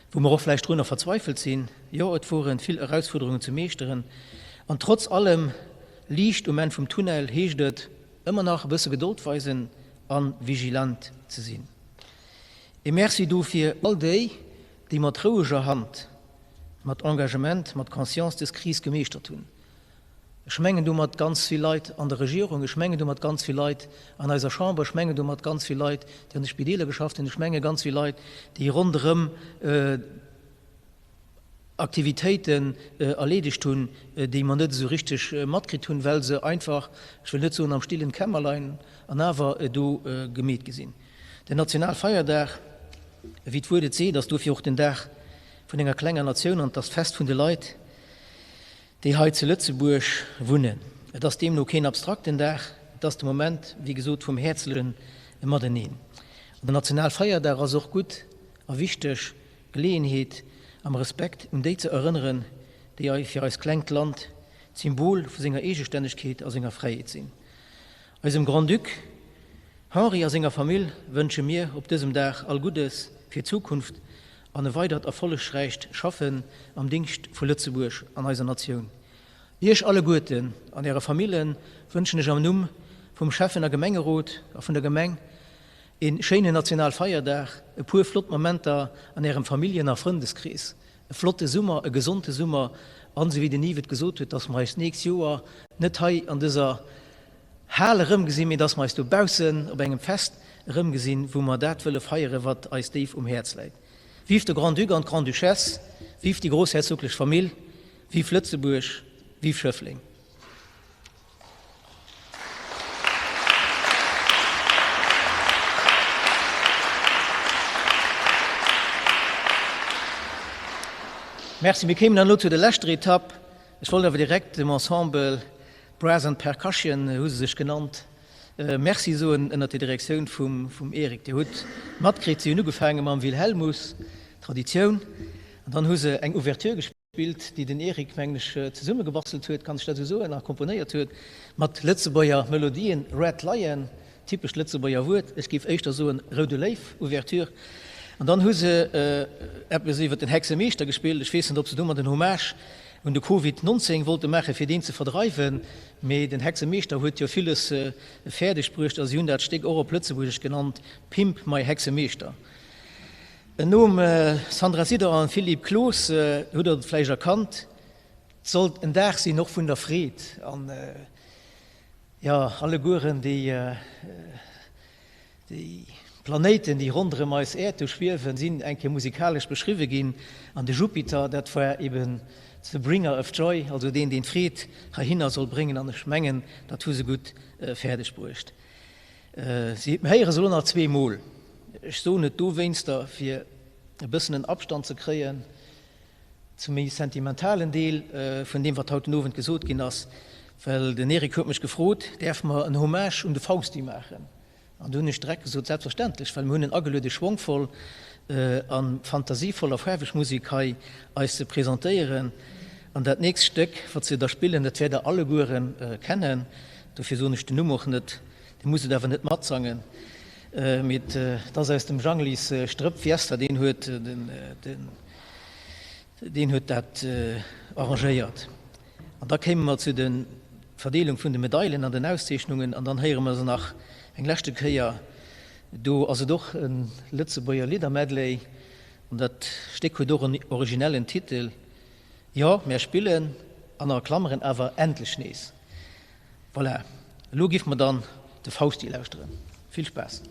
wou mer och vläicht drunner verzweifelt sinn. Jo, et wore vill Erausfuerderungen ze meeschteren. An trotz allem, Liicht um Enn vum Tunnel, heescht et ëmmer nach e bësse Gedold weisen a vigilant ze sinn. E Merci dofir all déi, déi mat roueger Hand, mat Engagement, mat Conscience dës Kris gemeeschtert hunn. Ech mengen domat ganz vill Leit an der Regierung, ech mengen domat ganz vill Leit an eiser Chamber, ech mengen domat ganz vill Leit, déi an de Spideeler geschafft hunn, ech menge ganz vill Leit, déi ronderëm Aktivitéiten erleedegt hunn, déi mer net esou richteg matkritt hunn, well se einfach, ech wëll net soen am stillen Kämmerlein, an awer do gemeet gi sinn. Den Nationalfeierdag, wéi d'Wuert et seet, ass dofir och den Dag vun enger klenger Natioun an et ass d'Fest vun de Leit, déi hei zu Lëtzebuerg wunnen. Et ass deemno keen abstrakten Dag, et ass de Moment, wéi gesot, vum häerzleche Mateneen. An den Nationalfeierdag ass och gutt a wichteg Geleeënheet, am Respekt un déi ze erënneren, déi fir eist klengt Land d'Symbol vu senger Eegestännegkeet a senger Fräiheet sinn. Eisem Grand-Duc Henri a senger Famill wënsche mir op dësem Dag all Guddes fir d'Zukunft an e weidert erfollegräicht Schaffen am Dingscht vu Lëtzebuerg an eiser Natioun. Iech alleguerten an Äre Famillen wënschen ech am Numm vum Schäffen a Gemengerot a vun der Gemeng Een schéinen Nationalfeierdag, e puer flott Momenter an ärem Familljen a Frëndeskrees, e flotte Summer, e gesonte Summer an, esou wéi den Yves et gesot huet, dass mer eis d'nächst Joer net hei an dëser Hal erëmgesinn, mee dass mer eis dobaussen op engem Fest erëmgesinn, wou mer dat wëlle feieren, wat eis déif um Häerz läit. Vive de Grand-Duc an d'Grande-Duchesse, vive déi groussherzoglech Famill, vive Lëtzebuerg, vive Schëffleng! Merci. Mir kéimen dann elo zu der leschter Etapp. Ech wollt awer direkt dem Ensemble Brass and Percussion, hu se sech genannt, Merci soen ënnert der Direktioun vum Eric. Dir hutt matkritt, si hunn ugefaange mam Wilhelmus, Traditioun, an dann hu se eng Ouverture gespillt. Bild, déi den Eric, mengen ech, zesummegebastelt huet, kann ech dat esou soen, a komponéiert huet, mat Lëtzebuerger Melodien, Red Lion, typescht Lëtzebuerger Wuert, ech géif éischter soen Roude Léiw, Ouverture. An dann hu se eppes iwwer den Hexemeeschter gespillt. Ech weess net, ob se domat en Hommage un de Covid 19 wollte maachen, fir deen ze verdreiwen, mee den Hexemeeschter huet jo villes fäerdeg bruecht a si hunn dat Stéck och op Lëtzebuergesch genannt, Pimp my Hexemeeschter. Nom Sandra Sider an Philippe Cloos hutt der et vläicht erkannt, et sollt en Dag sinn och vun der Freed an jo allegueren déi déi Planéiten déi ronderëm eis Äerd do schwiewen sinn eng Kéier musikalesch beschriwwe ginn an de Jupiter dat war eben the bringer of joy, also deen deen d'Freed heihinner soll bréngen an ech mengen dat hu se gutt fäerdeg bruecht. Si héiere se elo nach zweemol. Ech soen et dowéinster, fir e bëssen en Abstand ze kréien zum méi sentimentalen Deel vun deem, wat haut den Owend gesot ginn ass. Well den Eric huet mech gefrot, Däerfe mer en Hommage un de Fausti maachen? An do hunn ech direkt gesot, Selbstverständlech, well mir hunn en ageluede schwongvoll a fantasievoll a faarweg Musek hei eis ze presentéieren. An dat nächst Stéck, wat se da spillen, dat wäert Der allegueren kennen, dofir soen ech den Numm och net, Dir musst et awer net matsangen, mee et ass aus dem Janglis Strëpp Fiesta, deen huet deen huet dat arrangéiert. An da kéime mer zu de Verdeelung vun de Medailen an den Auszeechnungen an dann héiere mer se nach eng leschte Kéier. Do ass et och e Lëtzebuerger Liddermedley an dat Stéck huet och en originellen Titel, Jo, mär spillen, an a Klammeren awer endlech nees. Voilà, elo giff mer dann. De Fausti lauschteren. Vill Spaass!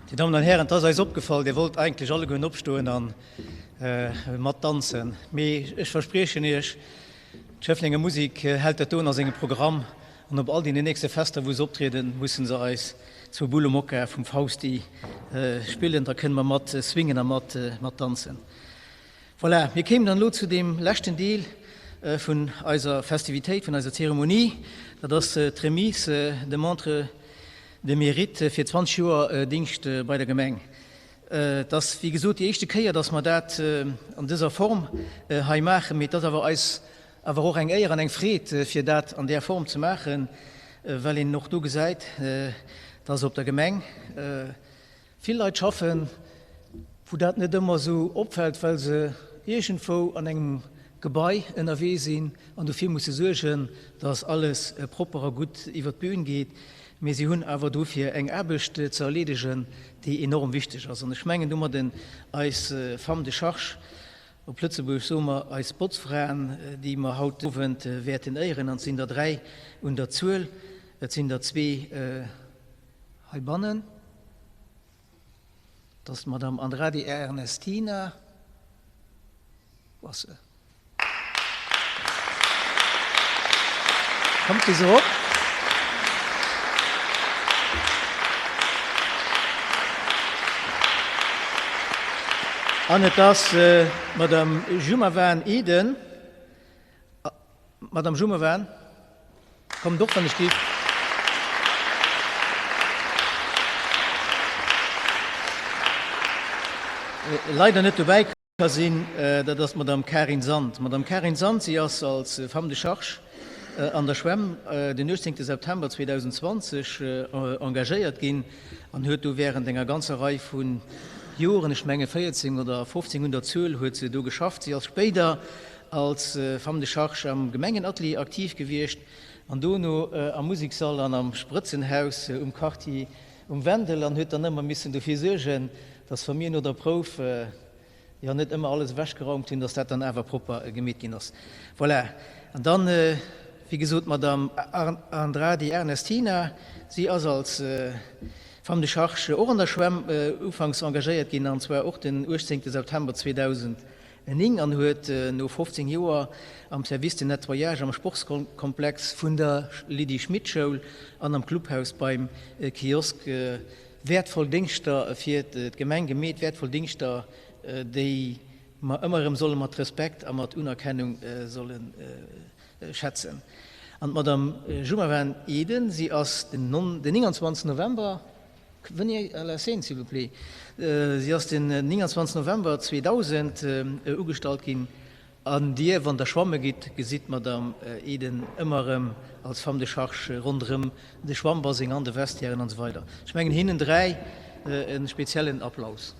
Dir Dammen an Hären, et ass eis opgefall, Dir wollt eigentlech allegueren opstoen a mat danzen. Mee ech verspriechen Iech, d'Schëfflenger Musik hält dat doen a sengem Programm an op all deenen nächste Fester, wou se optrieden, mussen se eis zwou Bulle Mokka vum Fausti spillen. Da kënne mer mat swingen a mat danzen. Voilà, mir kéimen dann elo zu deem leschten Deel vun eiser Festivitéit, vun eiser Zeremonie. Dat ass d'Remise de montre de mérite fir 20 Joer Dingscht bei der Gemeng. Et ass, wéi gesot, déi éischte Kéier, dass mer dat an dëser Form hei maachen, mee et ass awer eis awer och eng Éier an eng Freed, fir dat an där Form ze maachen, well een och do gesäit, dass op der Gemeng vill Leit schaffen, wou dat net ëmmer esou opfält, well se iergendwou an engem Gebai ënnerwee sinn an dofir musse suergen, dass alles propper a gutt iwwer d'Bühn geet, mee si hunn awer dofir eng Aarbecht ze erleedegen, déi enorm wichteg ass. An ech mengen domadden eis Femme de charge. Op Lëtzebuergesch soe mer eis Botzfraen, déi mer haut den Owend wäerten éieren, an et sinn der 3 un der Zuel. Et sinn der zwee heibannen. Dat ass d'Madame Andrade Ernestina. Wou ass se? Kommt bis erop. An et ass d'Madame Jumawan Eden. Madame Jumawan, kommt och, wann ech giff. Leider net dobäi. Ka sinn, dat ass d'Madame Karin Sand. D'Madame Karin Sand, si ass als Femme de charge an der Schwämm den 18 September 2020 engagéiert ginn an huet do während enger ganzer Rei vu Joren, ech menge 14 oder 15 un der Zuel, huet se do geschafft. Si ass spéider als Femme de charge am Gemengenatelier aktiv gewiescht an dono am Musekssall an am Sprëtzenhaus um Quartier um Wendel an huet dann ëmmer missen dofir suergen, dass wa mir no der Prouf jo net ëmmer alles ewechgeraumt hunn, dass dat dann awer propper gemeet ginn ass. Voilà. An dann, wéi gesot, d'Madame Andrade Ernestina, si ass als Femme de charge och an der Schwämm ufanks engagéiert ginn, an zwar och den 18 September 2009, an huet no 15 Joer am Service de nettoyage am Sportskomplex vun der Lydie Schmit Schoul an am Clubhaus beim Kiosk Wäertvoll Déngschter fir d'Gemeng gemeet, wäertvoll Dingschter, déi mer ëmmer erëm solle mat Respekt a mat Unerkennung solle schätzen. An d'Madame Jumawan Eden, si ass den 29 November, venez à la scène s'il vous plaît, si ass den 29 November 2000 ugestallt ginn An Dir, wann Der schwamme gitt, gesitt d'Madame Eden ëmmer erëm als Femme de charge ronderëm de Schwammbaseng an de Vestiairen an esou weider. Ech mengen, hinnen 3 e speziellen Applaus.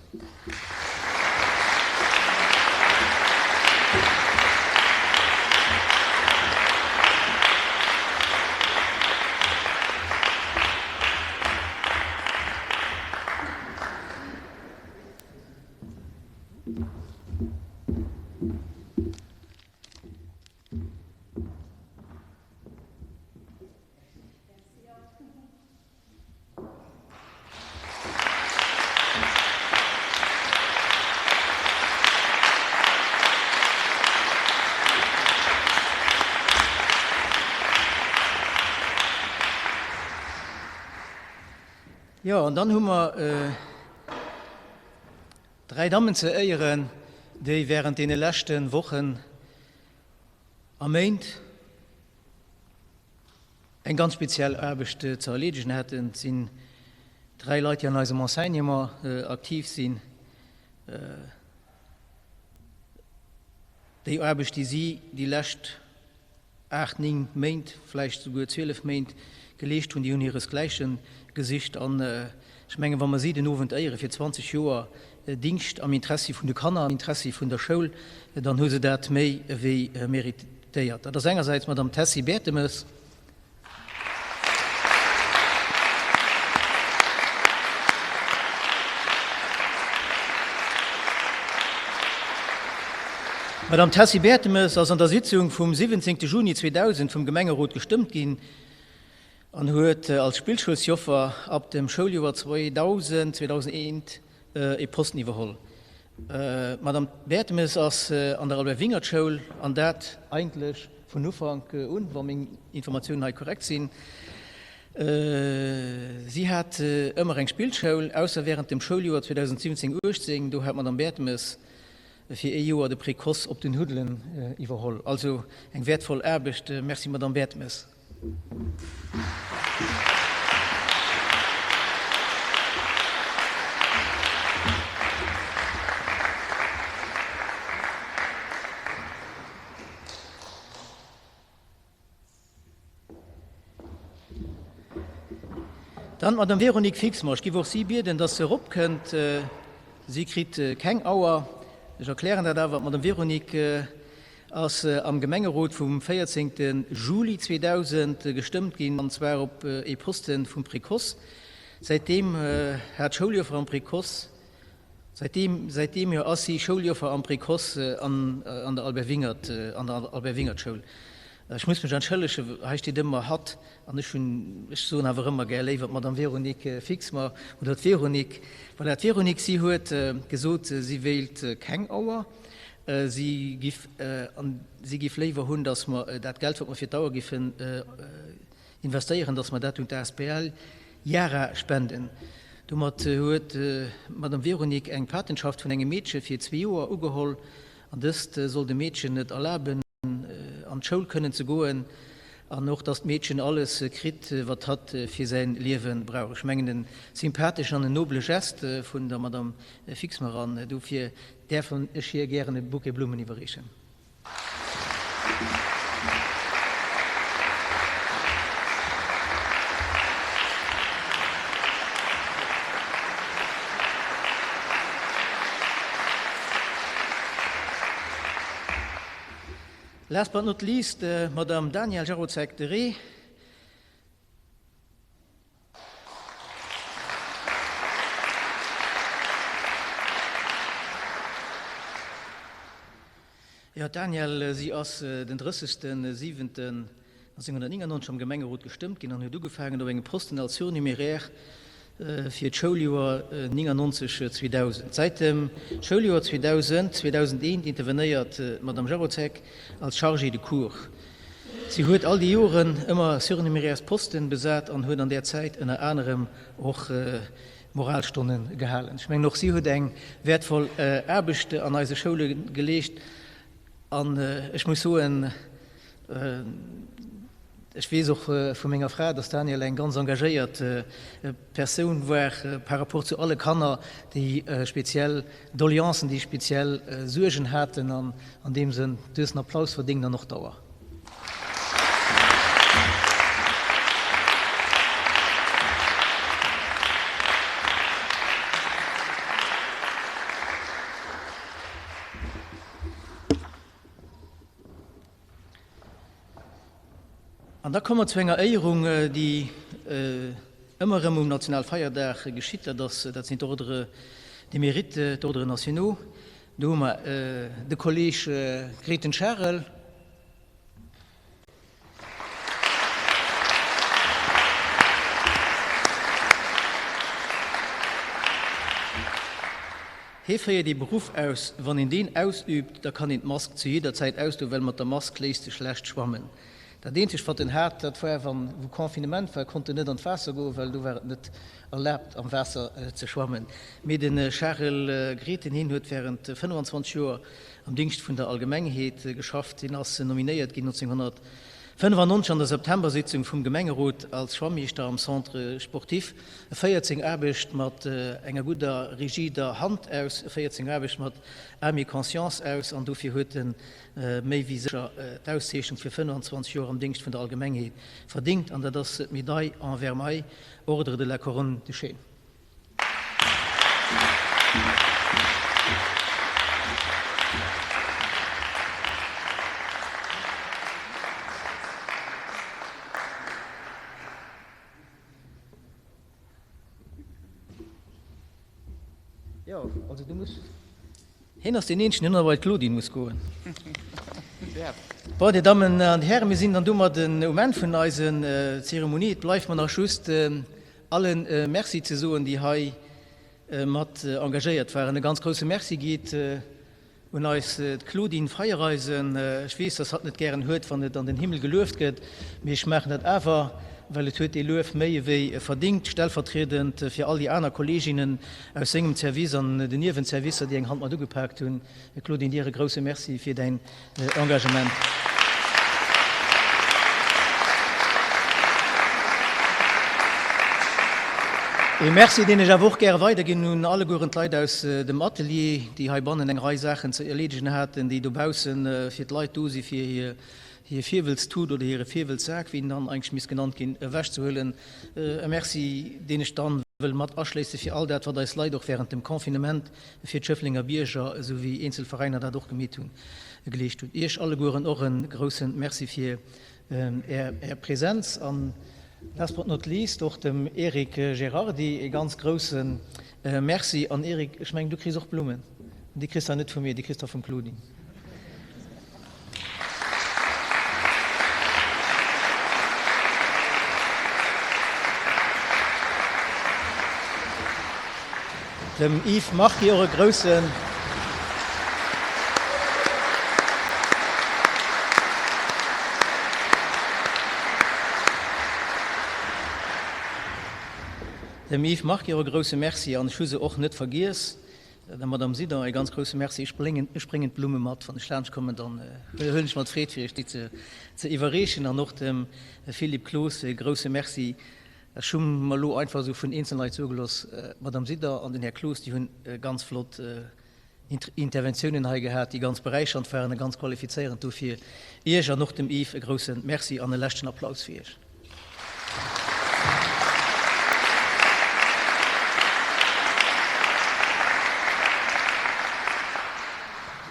Jo, an dann hu mer 3 Dammen ze éieren, déi während deene leschte Wochen a Méint eng ganz speziell Aarbecht ze erleedegen haten. Et sinn 3 Leit, déi an eisem Enseignement aktiv sinn. Déi Aarbecht, déi si déi lescht 8, 9 Méint, vläicht souguer 12 Méint geleescht hunn, déi hunn hiresgläiche gesicht. An ech mengen, wa mer si den Owend éiere fir 20 Joer Dingscht am Interessi vun de Kanner, am Interessi vun der Schoul, dann hu se dat méi ewéi méritéiert. Dat ass engersäits d'Madame Tessy Bertemes. D'Madame Tessy Bertemes ass an der Sitzung vum 17 Juni 2000 vum Gemengerot gestëmmt ginn an huet als Spillschoulsjoffer ab dem Schouljoer 2000, 2001 e Posten iwwerholl. D'Madame Bertemes ass an der Albert Wingert Schoul, an dat eigentlech vun Ufank un, wa meng Informatiounen hei korrekt sinn. Si hat ëmmer eng Spillschoul, ausser während dem Schouljoer 2017, 18, do hat d'Madame Bertemes fir ee Joer de Précoce op den Huddelen iwwerholl. Also eng wäertvoll Aarbecht. Merci Madame Bertemes. Dann d'Madame Véronique Fixmer. Ech géif och si bieden, dass se eropkënnt. Si kritt keng Auer. Ech erklären dat awer. D'Madame Véronique ass am Gemengerot vum 14 Juli 2000 gestëmmt ginn, an zwar op ee Posten vum Précoce. Säitdeem hat d'Schouljoffer am Précoce. Säit deem, säit deem Joer ass si Schouljoffer am Précoce an an der Albert Wingert, an der Albert Wingert Schoul. Ech muss mech entschëllegen, hei steet ëmmer hatt an ech hunn, ech soen awer ëmmer gär léiwer d'Madame Véronique Fixmer oder d'Véronique. Voilà, d'Véronique, si huet gesot, si wéilt keng Auer, si giff, an si giff léiwer hunn, datt mer dat Geld, wat mer fir d'Auer giffen investéieren, datt mer dat un d'ASBL Yara spenden. Domat huet d'Madame Véronique eng Patenschaft vun engem Meedche fir zwee Joer ugeholl an dëst soll dem Meedchen et erlaben, an d'Schoul kënnen ze goen an och, datt d'Meedchen alles kritt, wat hatt fir säin Liewe brauch. Ech mengen en sympatheschen an en nobele Geste vun der Madame Fixmer an dofir däerf ech hir gären e Bouquet Blummen iwwerreechen. Last but not least, d'Madame Danièle Jarocek-Deré. Jo, d'Danièle, si ass den 30.07.1999 am Gemengerot gestëmmt ginn an huet ugefaangen op engem Posten als Surnuméraire fir d'Schouljoer 99, 2000. Säit dem Schouljoer 2000, 2001 intervenéiert d'Madame Jarocek als Chargée de cours. Si huet all déi Joren ëmmer surnuméraires Posten besat an huet an där Zäit ënner anerem och Moralstonne gehalen. Ech mengen och si huet eng wäertvoll Aarbecht an eise Schoule geleescht an ech muss soen, Ech weess och vu menger Fra, dass d'Danièle eng ganz engagéiert Persoun war par rapport zu alle Kanner, déi speziell Doleancen, déi speziell Suergen haten an an deem Sënn duerst en Applaus verdéngt an och d'Auer. An da komme mer zu enger Éierung, déi ëmmer erëm um Nationalfeierdag geschitt, dat ass, dat sinn d'Ordres de mérite, d'Ordres nationaux. Do hu mer de Kolleeg Grethen Charel. Hie féiert ee Beruff aus, wann een deen ausüübt, da kann een d'Mask zu jidder Zäit ausdoen, well mat der Mask léisst sech schlecht schwammen. Dat eenzegt wat en hat, dat war, wann wou Confinement war, konnt en net an d'Waasser goen, well do war et net erlaabt am Waasser ze schwammen. Mee de Charel Grethen, hien huet wärend 25 Joer am Dingscht vun der Allgemengheet geschafft. Hien ass nominéiert ginn 1995 an der Septembersitzung vum Gemengerot als Schwammeeschter am Centre Sportif. E féiert seng Aarbecht mat enger gudder, rigider Hand aus, e féiert seng Aarbecht mat Âme et conscience aus an dofir huet en méi wéi sécher d'Auszeechnung fir 25 Joer am Déngscht vun der Allgemengheet verdingt an dat ass d'Médaille en vermeil, Ordre de la Couronne de Chêne. Jo, also du muss. Hien ass deen eenzegen, deen ëmmer bei d'Claudine muss goen. Bon, Dir Dammen an Dir Hären, mir sinn dann domadden um Enn vun eisen Zeremonie. Et bleift mer nach just allen Merci ze soen, déi hei mat engagéiert waren. E ganz grousse Merci geet un eis d'Claudine Feiereisen. Ech weess, dass hatt net gären huet, wann et an den Himmel gelueft gëtt, mee ech maachen dat awer, well et huet dee Luef méi ewéi verdingt, stellvertriedend fir all déi aner Kolleeginnen aus sengem Service an den Niewenservicer, déi eng Hand mat ugepaakt hunn. Claudine, dir e grousse Merci fir däin Engagement. Ee Merci, deen ech awer och gäre weiderginn un allegueren d'Leit aus dem Atelier, déi heibannen eng Rei Saachen ze erleedegen haten, déi dobausse fir d'Leit do si fir hir hir Fierwelstut oder hire Fierwelssak, wéi en dann eigentlech misst genannt ginn, ewechzehuelen. E Merci, deen ech dann wëll mat aschléisse fir all dat, wat eis Leit och während dem Confinement fir d'Schëfflenger Bierger, esou wéi eenzel Veräiner dat och gemeet hunn, geleescht hunn. Iech allegueren och e grousse Merci fir Är Präsenz. An. Last but not least och dem Eric Gerardi e ganz grousse Merci. An Eric, ech mengen, du kriss och Blummen. An déi kriss der net vu mir, déi kriss der vum Claudine. Dem Yves Marquis och e grousse. Dem Yves Marquis och e grousse Merci an ech hu se och net vergiess, der Madame Sidan e ganz grousse Merci. Ech bréngen, ech bréngen d'Blumme mat, wann ech laanscht kommen, dann huelen ech mat Freed fir Iech déi ze, ze iwwerreechen an och dem Philippe Cloos e grousse Merci. Ech hu mer elo einfach esou vun eenzelne Leit soe gelooss, d'Madame Sidan an den Här Cloos, déi hunn ganz flott Interventiounen hei gehat, déi ganz beräichernd waren a ganz qualifizéierend. Dofir Iech an och dem Yves e grousse Merci an e leschten Applaus fir Iech.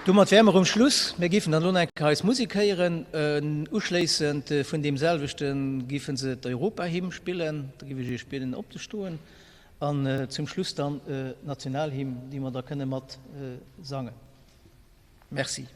Domat wäre mer um Schluss. Mir géifen dann elo nach eng Kéier eis Musek héieren. Uschléissend vun deem selwechte géife se d'Europahymn spillen. Da géif ech Iech bieden opzestoen. An zum Schluss dann d'Nationalhymn, déi mer da kënne mat sangen. Merci.